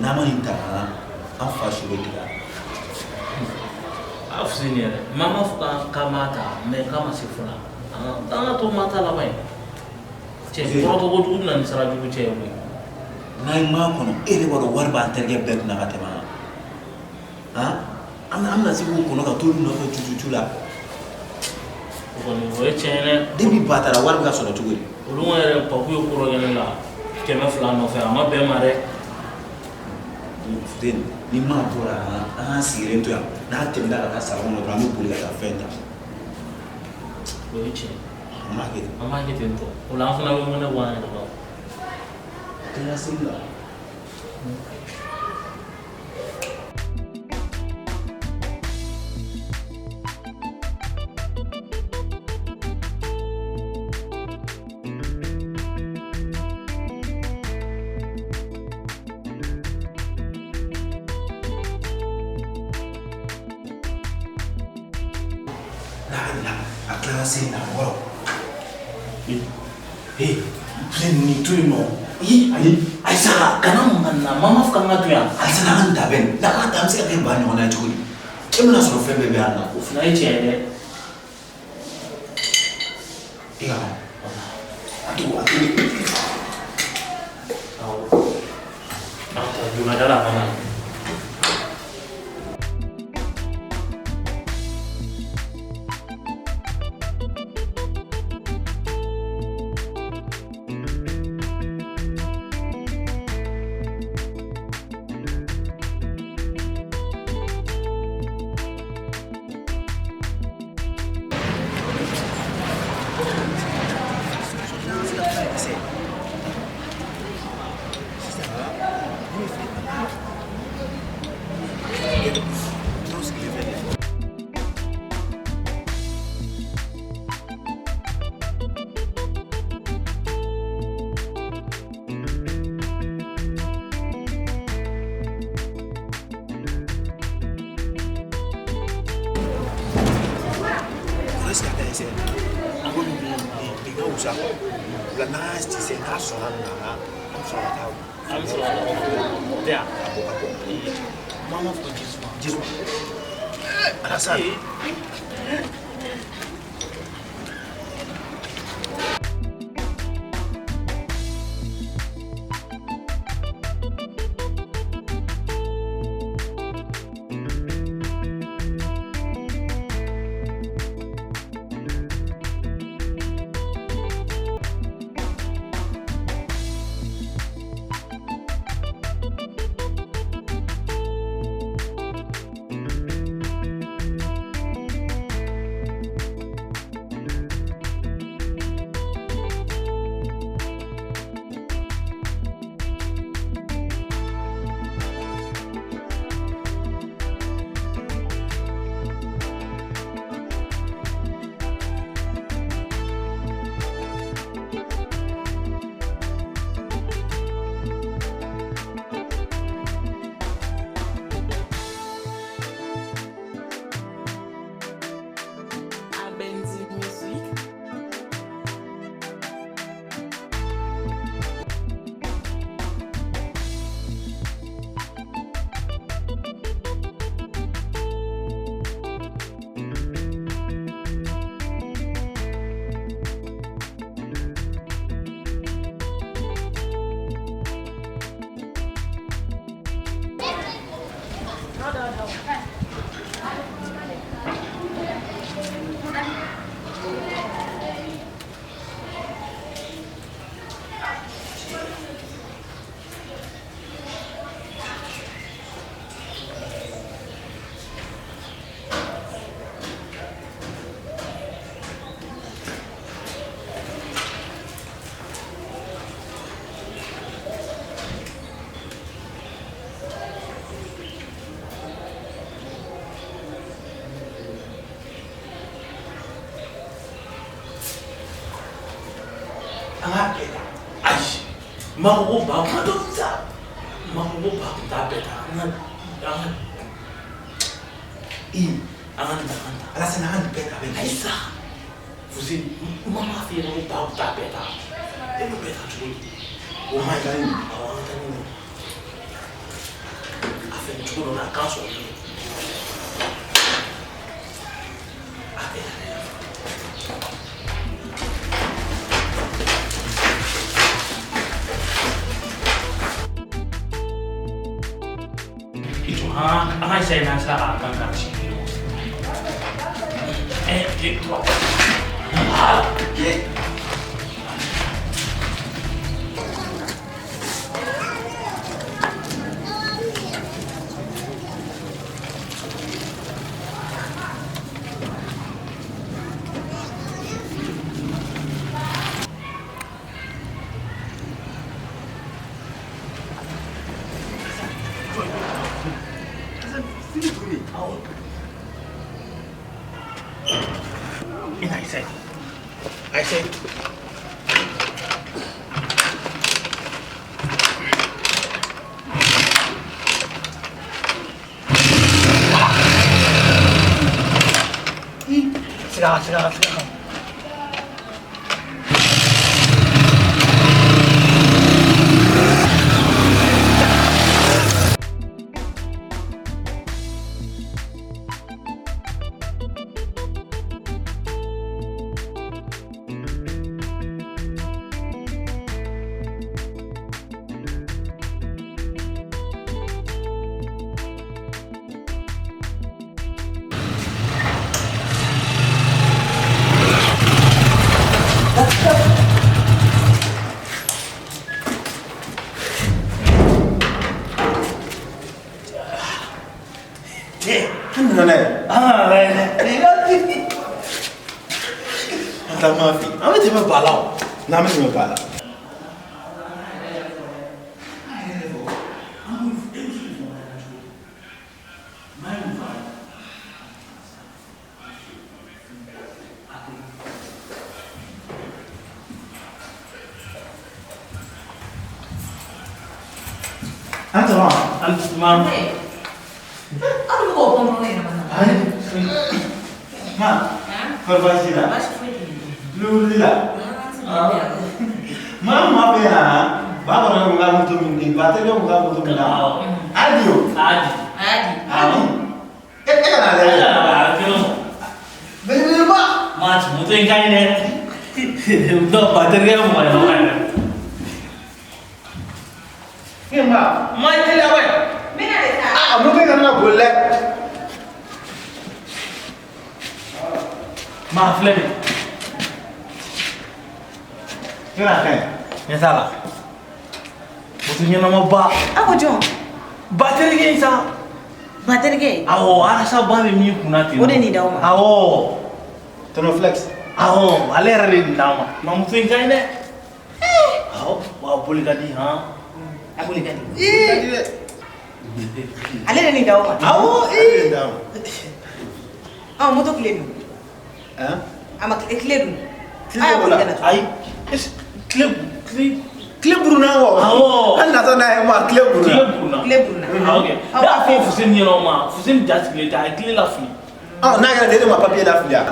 N'a ma nin ta ka na, an fa su bɛ tigɛ. A Fuseni yɛrɛ, maa ma fɔ k'an b'a ta, mais k'a ma se fɔlɔ. An ka to ma ta laban ye. Cɛ, kɔrɔtɔ kojugu bɛ na ni sira jugu cɛ ye koyi. N'a ye maa kɔnɔ, e yɛrɛ b'a dɔn wari b'an terikɛ bɛɛ kunna ka tɛmɛ an kan. Han, an bɛna se k'u kɔnɔ ka t'olu nɔfɛ tututu la. O kɔni o ye tiɲɛ ye dɛ. Depuis ba taara, wari bɛ ka sɔrɔ cogo di? Olu yɛrɛ papu ye ko dɔ kɛ ne la 200 nɔfɛ, a ma bɛn ma dɛ. Fuseni, ni maa bɔra an k'an sigilen to yan, n'a tɛmɛna ka taa salon kɔnɔ dɔrɔn, an bɛ boli ka taa fɛn ta. O ye tiɲɛ. An b'a kɛ ten. An b'a kɛ ten tɔ. O la an fana bɛ mɔnɛ bɔ an yɛrɛ la. Teliya seli la. A tilala seli la wɔɔrɔ. Ee, Fuseni, nin to yen nɔ. Ayi, ayisa. Kana mankan na, mama fɔ k'an ka to yan. Alisa, n'an ka nin ta bɛn, n'an ka ta, an bɛ se ka kɛ ba ɲɔgɔnna ye cogo di? E bɛna sɔrɔ fɛn bɛɛ bɛ yan nɔ. O fana ye tiɲɛ ye dɛ. E ka a to a to. Awɔ. An ta joona da la a ma na. musoya quoi. O la n'an y'a essayer n'a sɔnna nin na an bɛ sɔrɔ ka taa. An bɛ sɔrɔ ka taa o tɛ yan. Ka bɔ ka bɔ. Maa ma fɔ ji suma. Ji suma. Alassane. An k'a bɛɛ ta. Ayi, ma ko ko ba kuma dɔ sa, ma ko ko ba kun t'a bɛɛ ta. An ka I an ka nin ta, an ta. Alassane an ka nin bɛɛ ta bɛɛ. Ayi sa, Fuseni, ma m'a f'i ɲɛna ko ba kun t'a bɛɛ ta. E b'o bɛɛ ta cogo di? O ma ɲi. Awɔ, an ka taa ni nin ye. A fɛ cogo dɔ la a kan sɔrɔ yen. A bɛɛ ta. I jɔ, an ka essayer n'an sera k'a kan ka sigi kelen. Un, deux, trois. Ah! Ina essayer. Essayer. Sira sira sira. An nana n'a ye. An nana n'a ye dɛ. An taa ma fɛ. An bɛ tɛmɛ ba la o. N'an bɛ tɛmɛ ba la. An sɔgɔma. An ma. Aw bɛ k'o kɔnɔna yɛlɛma na. Ma, kɔri baasi t'i la? Baasi foyi tɛ yen. Tulo wulili la? Maa ma fɛ yan, ba kɔrɔkɛ kun ka moto min di, ba terikɛ kun ka moto min d'a ma. Adi o. Adi. Adi. Adi. E ka na lajɛ. Belebeleba. Maa moto in ka ɲi dɛ. Non, ba terikɛ mɔgɔ ye mɔgɔ ye. Ne ma. Ma teliya bɛ. N bɛna de sa. Aa moto in kana na boli dɛ. Maa filɛ nin ye. Yɔrɔ a ka ɲi. Ɲɛ t'a la. Moto ɲɛnamaba. Aw ko jɔn? Ba terikɛ in sa. Ba terikɛ? Awɔ, Arasa ba bɛ min kunna ten. O de nin d'aw ma? Awɔ. Tonton Flex. Awɔ, ale yɛrɛ de nin d'an ma. Ma moto in ka ɲi dɛ. Awɔ, wa a boli ka di han. A boli ka di. Ale de nin d'aw ma? Awɔ. Ale de nin d'an ma. Ɔ moto tile dun? Han? A ma tile dun? Tile b'o la. Ayi. Tile Tile buruna kɔ. Awɔ. Hali natɔ n'a ye ma tile buruna. Tile buruna. Tile buruna. Ok. Ne y'a fɔ Fuseni ɲɛna o ma, Fuseni ja sigilen tɛ, a ye tile lafili. Ɔ n'a kɛra ten, e de ma papier lafili a?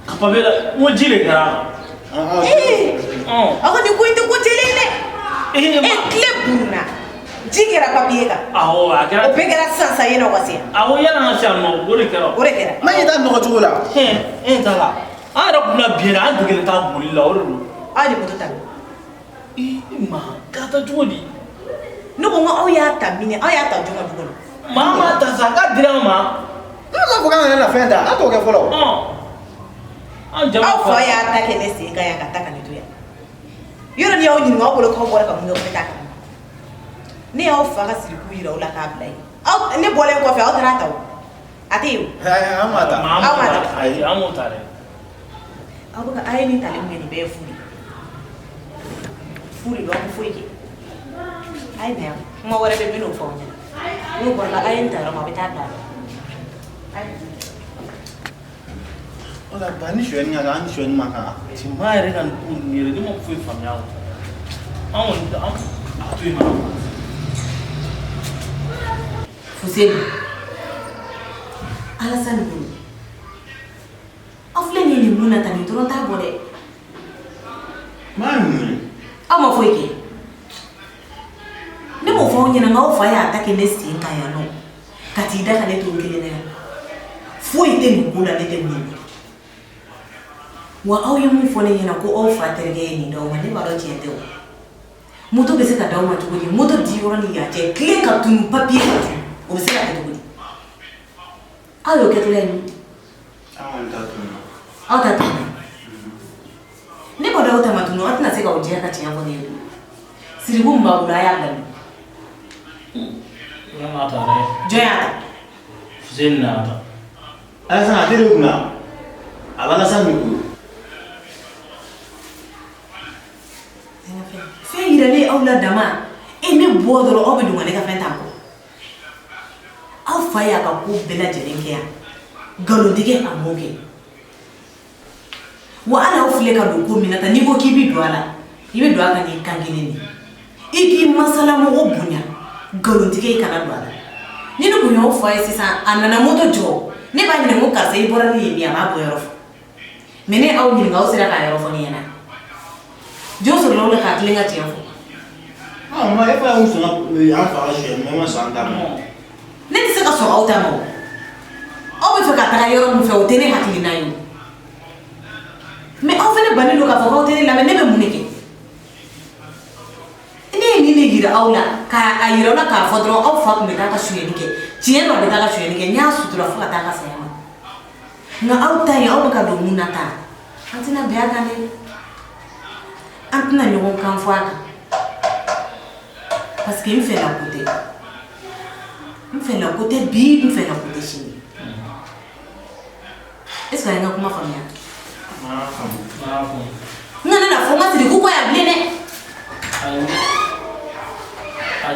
Ka papier la, n ko ji de kɛra a kan. Ee. Aw ka nin ko in tɛ ko jɛlen ye dɛ. E tile buruna. Ji kɛra papier kan. Awɔ, a kɛra. O bɛɛ kɛra sisan sisan yanni aw ka se yan. Awɔ, yanni an ka se yan nɔ, o de kɛra. O de kɛra. Ma ɲɛ t'a nɔgɔ cogo la. E t'a la. An yɛrɛ kun bɛna bin yɛrɛ, an degelen t'a boli la, o de don. Aw de moto ta. I ma k'a ta cogo di? Ne ko n ko aw y'a ta min, aw y'a ta jɔn ka du kɔnɔ? Maa m'a ta sa, k'a dira an ma. Ne m'a fɔ k'an kana na fɛn ta, an t'o kɛ fɔlɔ. An jama Aw fa y'a ta kɛ ne sen kan yan ka ta ka ne to yan. Yɔrɔ ni y'aw ɲininka aw bolo k'aw bɔra ka mun kɛ, ko ne t'a kalama. Ne y'aw fa ka siriku yira aw la k'a bila yen. Aw ne bɔlen kɔfɛ aw taara ta o. A tɛ yen o. An m'a ta. Aw m'a ta. Ayi, an m'o ta dɛ. Aw bɛ ka a ye nin tali mun kɛ nin bɛɛ ye fu de ye. Fu de don, aw ma foyi kɛ. A ye na yan, kuma wɛrɛ bɛ yen n bɛ n'o fɔ aw ɲɛna. N'o bɔra la, a ye nin ta yɔrɔ min a bɛ taa bila a la. Wala ba ni sonyɛni ka kan, an ni sonyɛni ma kan. Maa yɛrɛ ka nin ko ninnu yɛrɛ, ne ma foyi faamuya o. An kɔni an a to yen nɔ. Fuseni, Alasani bolo, aw filɛ nin ye nin mun na tan, nin dɔrɔn t'a bɔ dɛ. Maa ye mun ye? Aw ma foyi kɛ. Ne m'o fɔ aw ɲɛna, n'aw fa y'a ta kɛ ne sen kan yan nɔ, ka t'i da ka ne to n kelen na yan. Foyi tɛ nin ko la ne tɛ min ye. Wa aw ye mun fɔ ne ɲɛna ko aw fa terikɛ ye nin d'aw ma, ne b'a dɔn tiɲɛ tɛ o. Moto bɛ se ka d'aw ma cogo di? Moto di yɔrɔ ni yan cɛ, tile ka tunu, papiye ka tunu, o bɛ se ka kɛ cogo di? Aw y'o kɛtɔla ye min? An kɔni ta tununa. Aw ta tununa. Ne b'a dɔn aw ta ma tunu, aw tɛna se k'aw jɛya ka tiɲɛ fɔ ne ye. Siriku min b'aw bolo, a y'a bila min? Ne m'a ta dɛ. Jɔn y'a ta? Fuseni y'a ta. Alasani a tɛ de kunna. A bɛ Alasani de bolo. Fɛn yiralen aw la dama, e ne bɔ dɔrɔn aw bɛ don ka ne ka fɛn ta kɔ. Aw fa y'a ka ko bɛɛ lajɛlen kɛ yan. Nkalontigɛ a m'o kɛ. Wa hali aw filɛ ka don ko min na tan, n'i ko k'i bɛ don a la, i bɛ don a kan n'i kan kelen de ye. I k'i masalamɔgɔ bonya, nkalontigɛ i kana don a la. Ni ne kun y'aw fa ye sisan, a nana moto jɔ, ne b'a ɲininka ko karisa i bɔra ni yen min, a b'a bɔ yɔrɔ fɔ. Mais ne aw ɲininka, aw sera k'a yɔrɔ fɔ ne ɲɛna. Jɔn sɔrɔla aw la k'a tilen ka tiɲɛ fɔ? Ah, ma e fana kun sɔnna an fa ka sonyɛni ma, e ma sɔn an ta ma. Ne tɛ se ka sɔn aw ta ma o. Aw bɛ fɛ ka taga yɔrɔ min fɛ, o tɛ ne hakilina ye o. Mais aw fana bannen don k'a fɔ k'aw tɛ ne lamɛn, ne bɛ mun de kɛ? Ne ye nin de yira aw la, k'a yira aw la k'a fɔ dɔrɔn aw fa tun bɛ taa ka sonyɛni kɛ. Tiɲɛ don a bɛ taa ka sonyɛni kɛ, n y'a sutura fo ka taa ka saya ma. Nka aw ta in, aw bɛ ka don mun na tan? An tɛna bɛn a kan dɛ. An tɛna ɲɔgɔn kan fɔ a kan. Parce que n fɛla ko tɛ. N fɛla ko tɛ bi, n fɛla ko tɛ sini. Est ce que a ye n ka kuma faamuya? N kana na fɔ n ka siriku kɔ yan bilen dɛ. A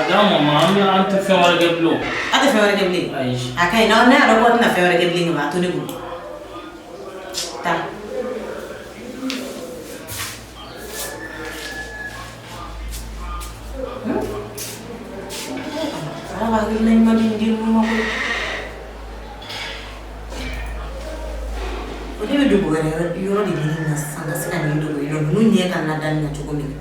d'an ma, an tɛ fɛn wɛrɛ kɛ bilen o. Aw tɛ fɛn wɛrɛ kɛ bilen? Ayi. A ka ɲi, ne y'a dɔn ko aw tɛna fɛn wɛrɛ kɛ bilen, nka a to ne bolo. Taa. Ala b'a hakilina ɲuman di den ninnu ma koyi. O ne bɛ dogo wɛrɛ yɔrɔ de ɲini na sisan ka se ka nin dogo yen nɔ ninnu ɲɛ ka na da nin na cogo min na.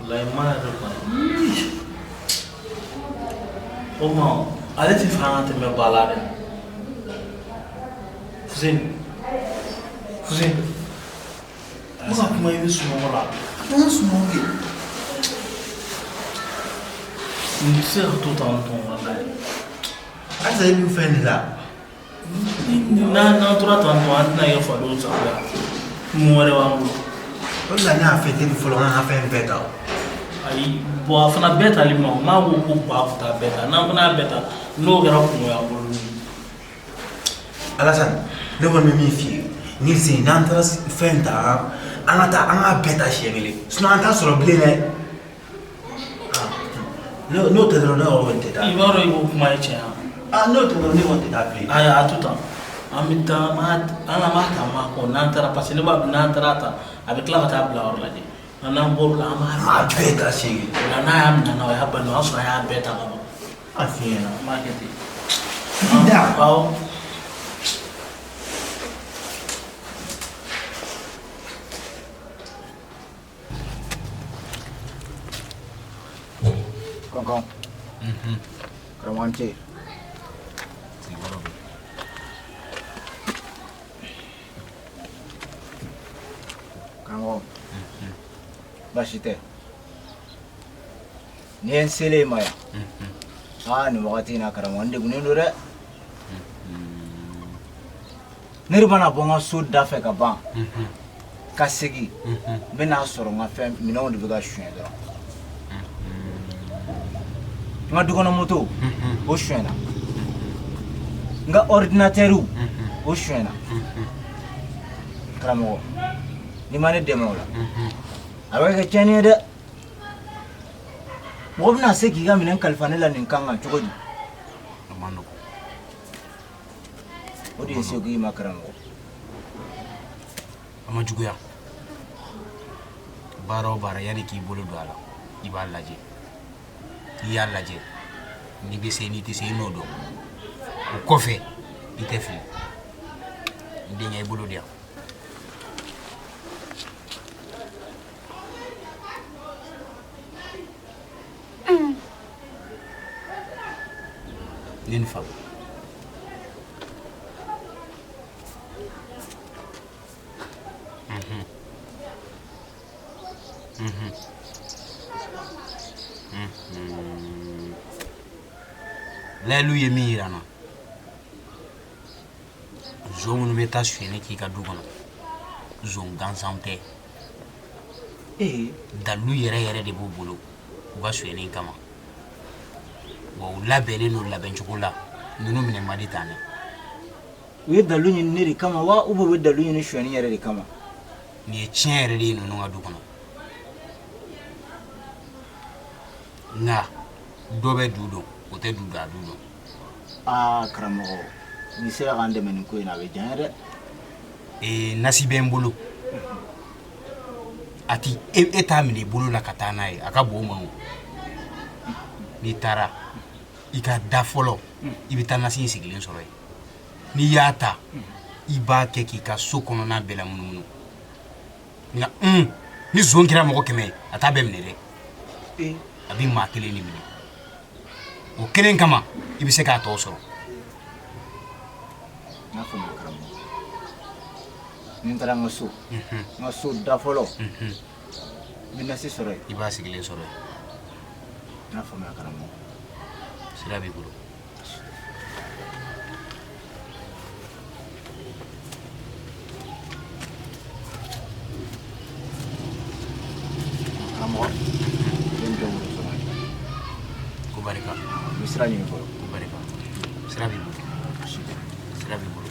Walayi ma yɛrɛ kɔni o ma ale tɛ fɛ an ka tɛmɛ ba la dɛ Fuseni Fuseni n bɛ ka kuma i bɛ sunɔgɔ la A to n sunɔgɔ kɛ. Nin tɛ se ka to tan tɔ walayi. Halisa e bɛ fɛn de la. N'an tora tan tɔ an tɛna kɛ fadenw sago ye mun wɛrɛ b'an bolo. O de la ne y'a fɛ teli fɔlɔ an ka fɛn bɛɛ ta o. Ayi bon a fana bɛɛ tali ma o m'a ko ko ba kun t'a bɛɛ ta n'an fana y'a bɛɛ ta n'o kɛra kungo y'an bolo. Alassane ne kɔni bɛ min f'i ye ni sen n'an taara fɛn ta an ka taa an k'a bɛɛ ta siɲɛ kelen sinon an t'a sɔrɔ bilen dɛ. N'o tɛ dɔrɔn ne kɔni tɛ taa. I b'a dɔn i b'o kuma ye tiɲɛ ye. Aa n'o tɛ dɔrɔn ne kɔni tɛ taa bilen. Ayi a to tan an bɛ taa an b'a ta an b'a kɔ n'an taara parce que ne b'a dɔn n'an taara ta a bɛ tila ka taa bila yɔrɔ la dɛ nka n'an bɔr'o la an b'a bɛɛ ta siɲɛ kelen. O la n'a y'a minɛ o y'a bali o y'a sɔrɔ a y'a bɛɛ ta ka ban. A f'i ɲɛna. An b'a kɛ ten. I da. Awɔ. Kɔnkɔn. Karamɔgɔ ni ce. Karamɔgɔ. Baasi tɛ. Ni ye n selen i ma yan. Aa nin wagati in na karamɔgɔ n degunnen don dɛ. Ne de mana bɔ n ka so da fɛ ka ban. Ka segin. N bɛ n'a sɔrɔ n ka fɛn minɛnw de bɛ ka suɲɛ dɔrɔn. N ka dukɔnɔ moto o suɲɛna. N ka ordinateur o suɲɛna. Karamɔgɔ n'i ma ne dɛmɛ o la a bɛ kɛ tiɲɛni ye dɛ. Mɔgɔ bɛna se k'i ka minɛn kalifa ne la nin kan kan cogo di? A man nɔgɔn. O de ye seko i ma karamɔgɔ. A ma juguya. Baara o baara yanni k'i bolo don a la i b'a lajɛ. N'i y'a lajɛ n'i bɛ se n'i tɛ se i n'o dɔn. O kɔfɛ i tɛ fili. N denkɛ i bolo di yan. Ne ni fa. Layilu ye min yira n na zon minnu bɛ taa sonyɛni k'i ka du kɔnɔ zon gansan tɛ dalilu yɛrɛ yɛrɛ de b'u bolo u ka sonyɛni kama wa u labɛnnen don labɛncogo la ninnu minɛ man di tan dɛ. U ye dalilu ɲini ne de kama wa ou bien u bɛ dalilu ɲini sonyɛni yɛrɛ de kama? Nin ye tiɲɛ yɛrɛ de ye ninnu ka du kɔnɔ nka dɔ bɛ du dɔn o tɛ du dɔn a du dɔn. Aa karamɔgɔ n'i sera k'an dɛmɛ nin ko in na a bɛ diya n ye dɛ. Ee nasi bɛ n bolo a ti e t'a minɛ i bolo la ka taa n'a ye a ka bon o ma o n'i taara i ka da fɔlɔ i bɛ taa nasi in sigilen sɔrɔ yen n'i y'a ta i b'a kɛ k'i ka so kɔnɔna bɛɛ la munumunu nka ni zon kɛra mɔgɔ 100 ye a t'a bɛɛ minɛ dɛ a bɛ maa kelen de minɛ o kelen kama i bɛ se k'a tɔ sɔrɔ. N y'a faamuya karamɔgɔ ni n taara n ka so n ka so da fɔlɔ n bɛ nasi sɔrɔ yen. I b'a sigilen sɔrɔ yen. N y'a faamuya karamɔgɔ. Sira b'i bolo. Karamɔgɔ n bɛ n jɔ wolo sɔrɔ. Ko barika. N bɛ sira ɲini fɔlɔ. Ko barika. Sira b'i bolo. Sira b'i bolo.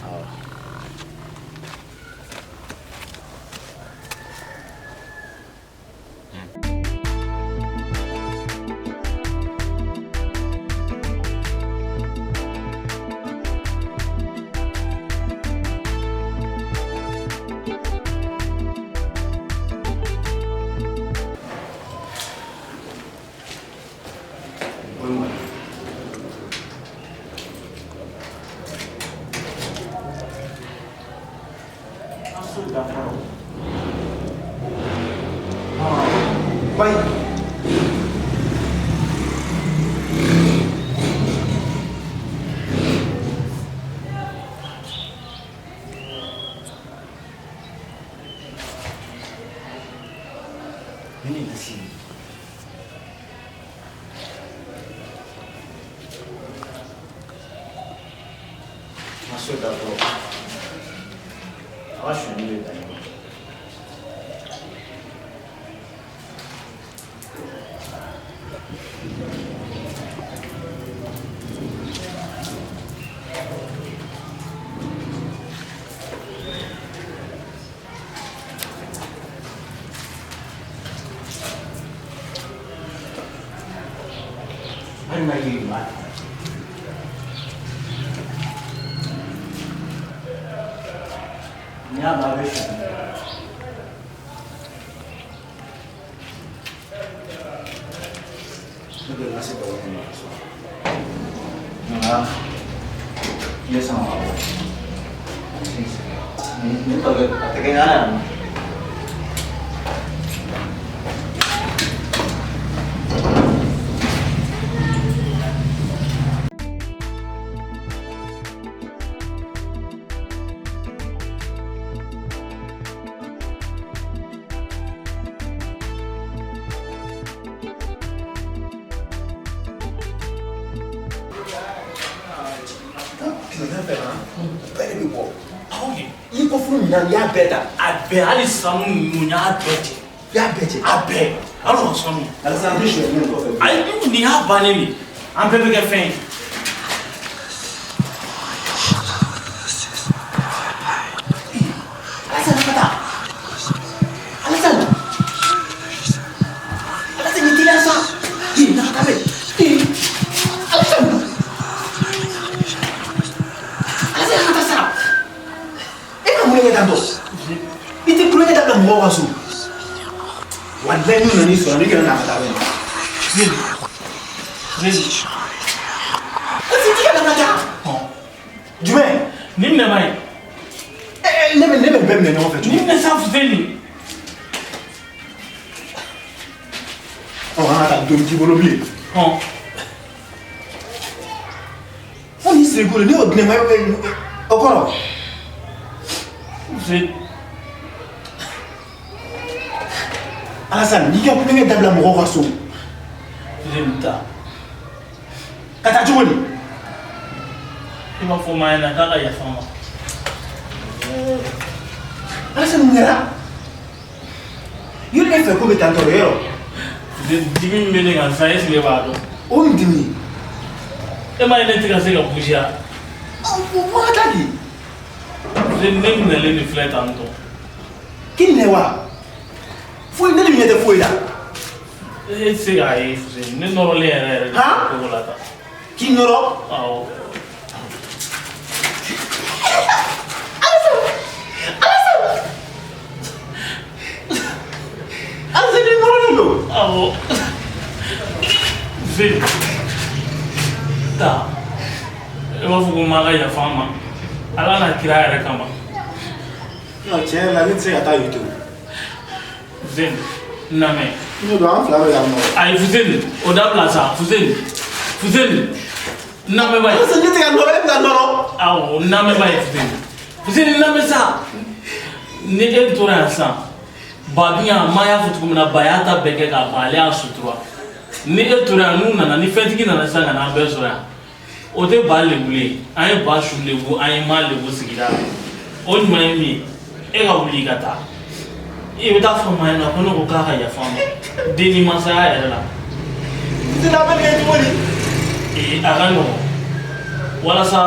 dafara. Bayi. Ni ne sigi. N ka so datɔ. A ka sonyali bɛ dan yen. Hali n'a ye maa n'i y'a mɛn a bɛ sonyali kɛ. Ne bɛ lase dɔgɔ kɔnɔ ka so. Nka tile sama ka bɔ. Nin tɔ kɛ a tɛ kɛ ɲana yan nɔ. Bɛɛ de bɛ bɔ. I ko furu minɛn i y'a bɛɛ ta. A bɛɛ hali sanu ninnu n y'a bɛɛ cɛ. I y'a bɛɛ cɛ. A bɛɛ hali o sanu. Alasa an tɛ sonyali in kɔfɛ. Ayi nin y'a bannen de ye an bɛɛ bɛ kɛ fɛn ye. Alassane ka taa. Alassane. Alassane i teliya sa. Ee na ka taa bɛ. Ee Alassane. Alassane ka taa sa. E ka mun de kɛ tan tɔ? I tɛ tulonkɛ dabila mɔgɔw ka so. Walayi n'u nan'i sɔrɔ n'i kana n'a ka taa bɛ. Alassane t'i ka na ka taa. Jumɛn? Nin minɛ man ɲi. Ne bɛ bɛɛ minɛ ɲɔgɔn fɛ cogo di? Nin minɛ sa Fuseni. Ɔ an ka taa doni t'i bolo bilen. Fo nin siriku de ne y'o di ne ma o kɔrɔ. Fuseni. Alassane n'i ka kulonkɛ dabila mɔgɔw ka so. Fuseni taa. Ka taa cogo di? I b'a fɔ maa ɲɛna k'a ka yafa n ma. Alassane mun kɛra? Yɔrɔ e fɛ ko bɛ tan tɔ yɔrɔ. Fuseni dimi min bɛ ne kan sisan est ce que e b'a dɔn? O mun dimi? E m'a ye ne tɛ ka se ka bouger wa? O ka taa di? Fuseni ne minɛlen de filɛ tan tɔ. K'i minɛ wa? Foyi ne de ɲɛ tɛ foyi la. E tɛ se k'a ye Fuseni ne nɔrɔlen yɛrɛ yɛrɛ de cogo la tan. K'i nɔrɔ? Awɔ. Alassane i nɔrɔlen don. Awɔ. Fuseni taa e b'a fɔ ko maa ka yafa n ma Ala n'a kira yɛrɛ kama. Non tiɲɛ yɛrɛ la ne tɛ se ka taa yen tugun. Fuseni n lamɛn. N'o don an fila bɛ yan nɔ. Ayi Fuseni o dabila sa Fuseni Fuseni n lamɛn ba ye. Alassane ne tɛ ka nɔrɔ e bɛ ka nɔrɔ. Awɔ n lamɛn ba ye Fuseni Fuseni n lamɛn sa ni e tora yan sisan ba dun y'a maa y'a fɔ cogo min na ba y'a ta bɛɛ kɛ k'a ban ale y'a sutura ni e tora yan n'u nana ni fɛntigi nana sisan ka n'an bɛɛ sɔrɔ yan o tɛ ba lebulen ye an ye ba su lebu an ye maa lebu sigida la o ɲuman ye min ye e ka wuli i ka taa i bɛ taa fɔ maa ɲɛna ko ne ko k'a ka yafa n ma den ni masaya yɛrɛ la. Fuseni a bɛ nin kɛ cogo di? Ee a ka nɔgɔn walasa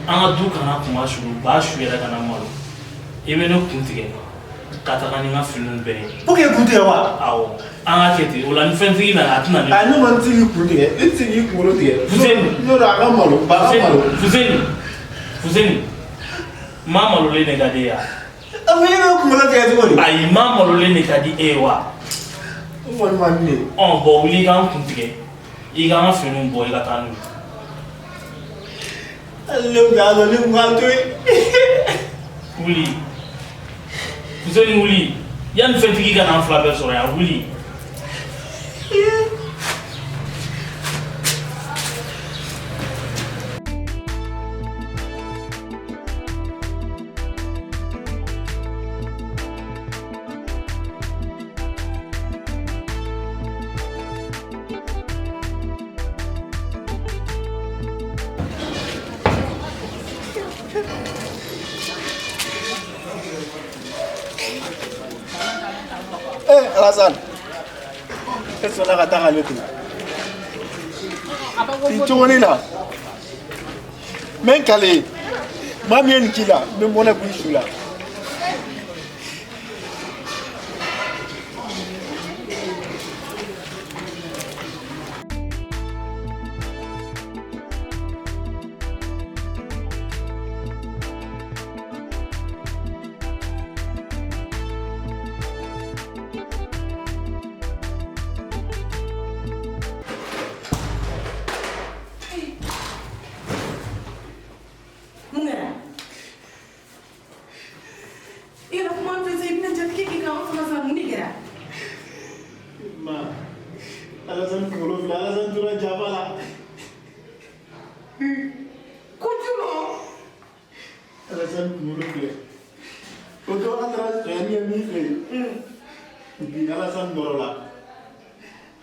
an ka du kana kuma su ba su yɛrɛ kana malo i bɛ ne kun tigɛ ka taga ni n ka finiw bɛɛ ye. Pour que kun tigɛ wa? Awɔ an ka kɛ ten o la ni fɛntigi nana a tɛna ne. Ayi ne kɔni tɛ se k'i kun tigɛ ne tɛ se k'i kunkolo tigɛ. Fuseni. N'o don a ka malo ba ka malo. Fuseni Fuseni maa malolen de ka di e ye wa? A mais e bɛ kunkolo tigɛ cogo di? Ayi maa malolen de ka di e ye wa? O kɔni man di ne ye. Ɔ bɔn wuli i ka n kun tigɛ i ka n ka finiw bɔ i ka taa n'u ye. Hali ne tun y'a sɔrɔ ne tun k'a to yen. Wuli. Fuseni wuli yanni fɛntigi ka n'an fila bɛɛ sɔrɔ yan wuli. Eh, Alassane, e sɔnna ka taa k'ale to nin cogonin na n bɛ n kale maa min ye nin k'i la n bɛ mɔnɛ bɔ i su la. Mun kɛra? I kana kuma an fɛ sa, i bɛna jatigɛ kɛ k'an faga sa, mun de kɛra? Ma, Alassane kunkolo filɛ, Alassane tora jaba la. Ko jumɛn? Alassane kunkolo filɛ. O don an taara sonyali kɛ min fɛ yen. Bi Alassane nɔrɔ la.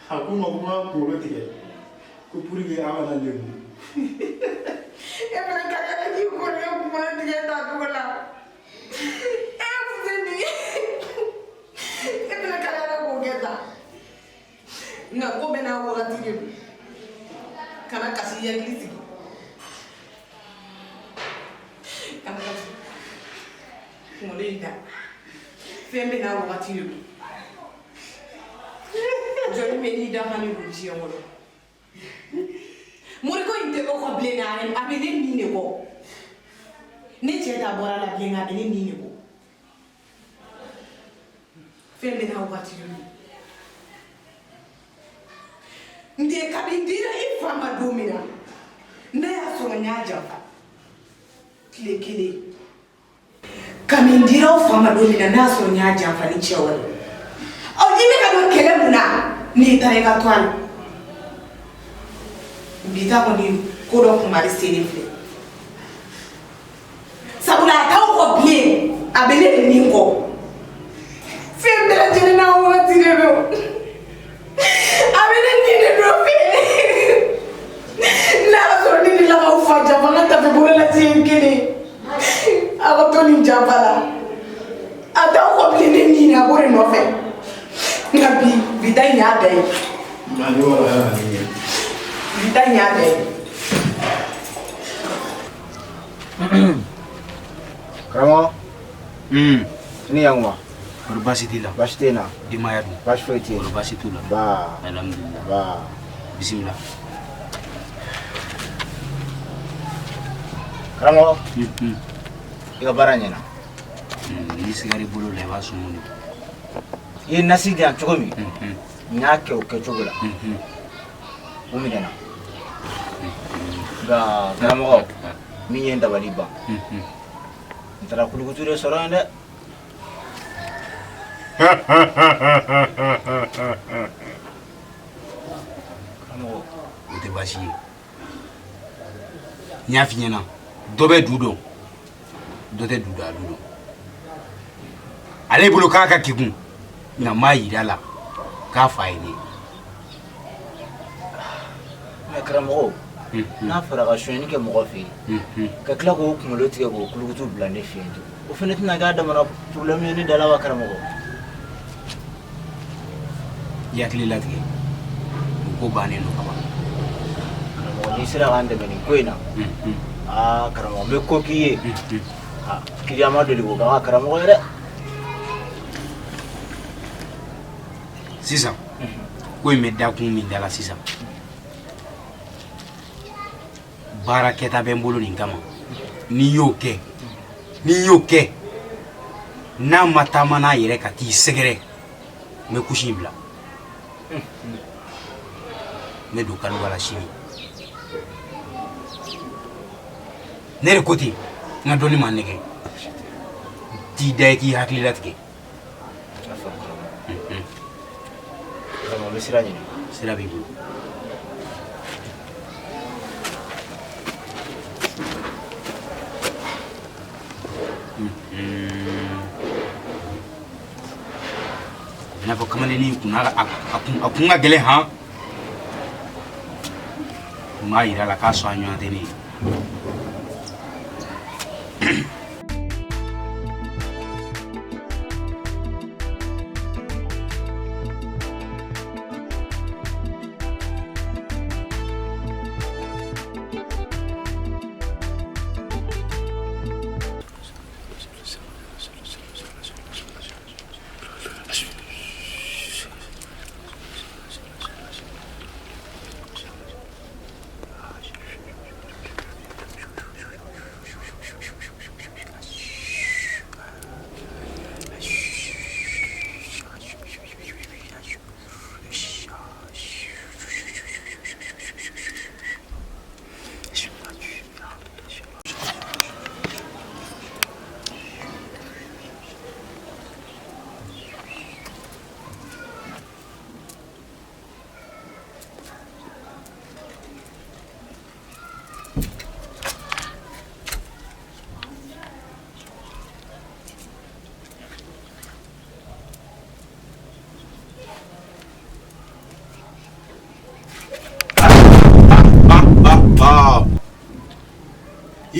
A ko n ma ko n ka kunkolo tigɛ. Ko pour que a kana lebu. E fana ka kɛ k'i kɔrɔkɛ kunkolo tigɛ ta cogo la. E Fuseni, e fana ka kɛ k'o kɛ tan. Nka ko bɛɛ n'a wagati de don. Kana kasi, i hakili sigi. Kana kasi. Kunkolo in da. Fɛn bɛɛ n'a wagati de don. Jɔnni bɛ n'i dafanen don diɲɛ kɔnɔ. Moriko in tɛ o kɔ bilen dɛ, a bɛ ne nin de kɔ. Ne cɛ ta bɔra la bilen nka a bɛ ne nin de kɔ. Fɛn bɛɛ n'a wagati de don. N den, kabi n dira i fa ma don min na, n'a y'a sɔrɔ n y'a janfa tile kelen. Kabi n dira aw fa ma don min na, n'a y'a sɔrɔ n y'a janfa ni cɛ wɛrɛ. Ɔ, i bɛ ka don kɛlɛ mun na, n'i taara i ka to a la. Bi ta kɔni ko dɔ kunbari selen filɛ. Sabula a t'aw kɔ bilen, a bɛ ne de nin kɔ. Fɛn bɛɛ lajɛlen n'a wagati de don. A bɛ ne nin de nɔfɛ. N'a y'a sɔrɔ ne delila k'aw fa janfa, n ka tafe bolo la siɲɛ kelen. A ka to nin janfa la. A t'aw kɔ bilen, ne nin a b'o de nɔfɛ. Nka bi, bi ta in y'a da ye. Ma, ne b'a dɔn a ka nin kɛ. Bi ta in y'a da ye. Karamɔgɔ. Ni yan wa? Kɔri baasi t'i la? Baasi tɛ yen na. Denbaya dun? Baasi foyi tɛ yen. Kɔri baasi t'u la? Ba. Alhamdulillah. Ba. Bisimila. Karamɔgɔ. I ka baara ɲɛna. N'i sigar'i bolo la i b'a sumu de. I ye nasi di yan cogo min, n y'a kɛ o kɛcogo la. U minɛna. Nka karamɔgɔ, min ye n dabali ban, n taara kulukutu de sɔrɔ yen dɛ. Karamɔgɔ, o tɛ baasi ye. N y'a f'i ɲɛna, dɔ bɛ du dɔn, dɔ tɛ du dɔn a du dɔn. Ale bolo k'a ka kegun, nka n b'a yira a la k'a fa ye ne ye. Mais karamɔgɔ, n'a fɔra ka sonyɛni kɛ mɔgɔ fɛ yen, ka tila k'o kunkolo tigɛ k'o kulukutu bila ne fɛ yen tugun, o fana tɛna k'a damana problème ye ne da la wa karamɔgɔ? I hakili latigɛ, o ko bannen don kaban. Karamɔgɔ, n'i sera k'an dɛmɛ nin ko in na, aa karamɔgɔ, n bɛ ko k'i ye. Aa kiliyan ma deli k'o k'an ka karamɔgɔ ye dɛ. Sisan ko in bɛ dakun min da la sisan, baara kɛta bɛ n bolo nin kama. N'i y'o kɛ, n'i y'o kɛ, n'a ma taama n'a yɛrɛ ka t'i sɛgɛrɛ, n bɛ kusi in bila. N bɛ don kaliwa la sini. Ne de ko ten, n ka dɔnni ma nɛgɛ. T'i da ye k'i hakili latigɛ. N bɛ sira ɲini. Sira b'i bolo. I n'a fɔ kamalennin kun a kun ka gɛlɛn han. Kun b'a yira a la k'a sɔn a ɲɔgɔn tɛ ne ye.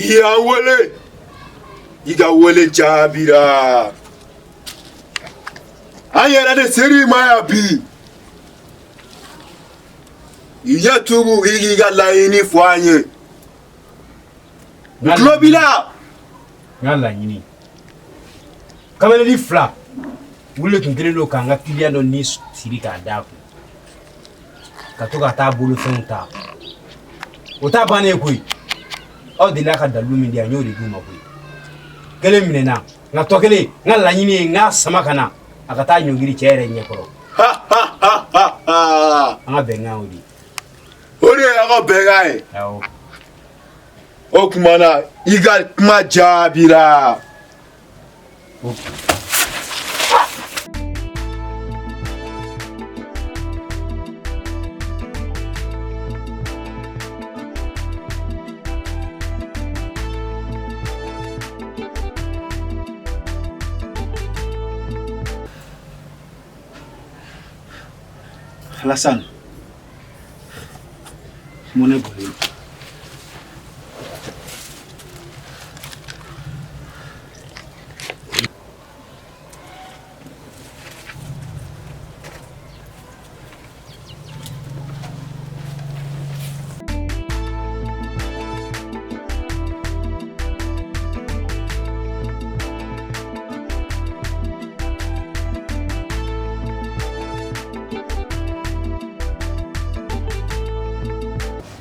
I y'an wele, i ka wele jaabira. An yɛrɛ de ser'i ma yan bi. I ɲɛ tugu i k'i ka laɲini fɔ an ye. N tulo b'i la. N ka laɲini, kamalennin fila olu de tun kɛlen don k'an ka kiliyan dɔ ni siri k'a d'a kun ka to ka taa bolofɛnw ta. O t'a bannen koyi. Aw delila ka dalilu min di yan, n y'o de d'u ma koyi. Kelen minɛna, nka tɔ kelen, n ka laɲini ye n k'a sama ka na a ka taa ɲɔngiri cɛ yɛrɛ ɲɛkɔrɔ. An ka bɛnkan y'o de ye. O de y'aw ka bɛnkan ye. Awɔ. O tuma na i ka kuma jaabira. Alassane, mɔnɛ bɔlen.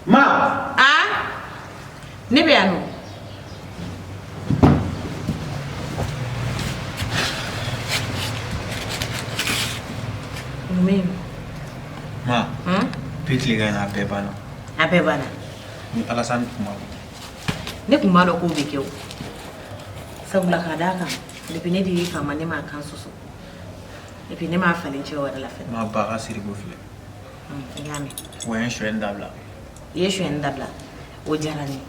Ma. Ah? Ne bɛ yan nɔ. Mun bɛ yen? Ma, bi tilegan in na a bɛɛ banna. A bɛɛ banna. Ni Alasani tun ma bɔ. Ne tun b'a dɔn k'o bɛ kɛ o. Sabula k'a d'a kan, depuis ne dir'i fa ma, ne m'a kan sɔsɔ. Et puis ne m'a falen cɛ wɛrɛ la fɛnɛ. Ma, ba ka siriko filɛ. N y'a mɛn. Wa n ye sonyɛni dabila. I ye sonyɛni dabila, o diyara n ye.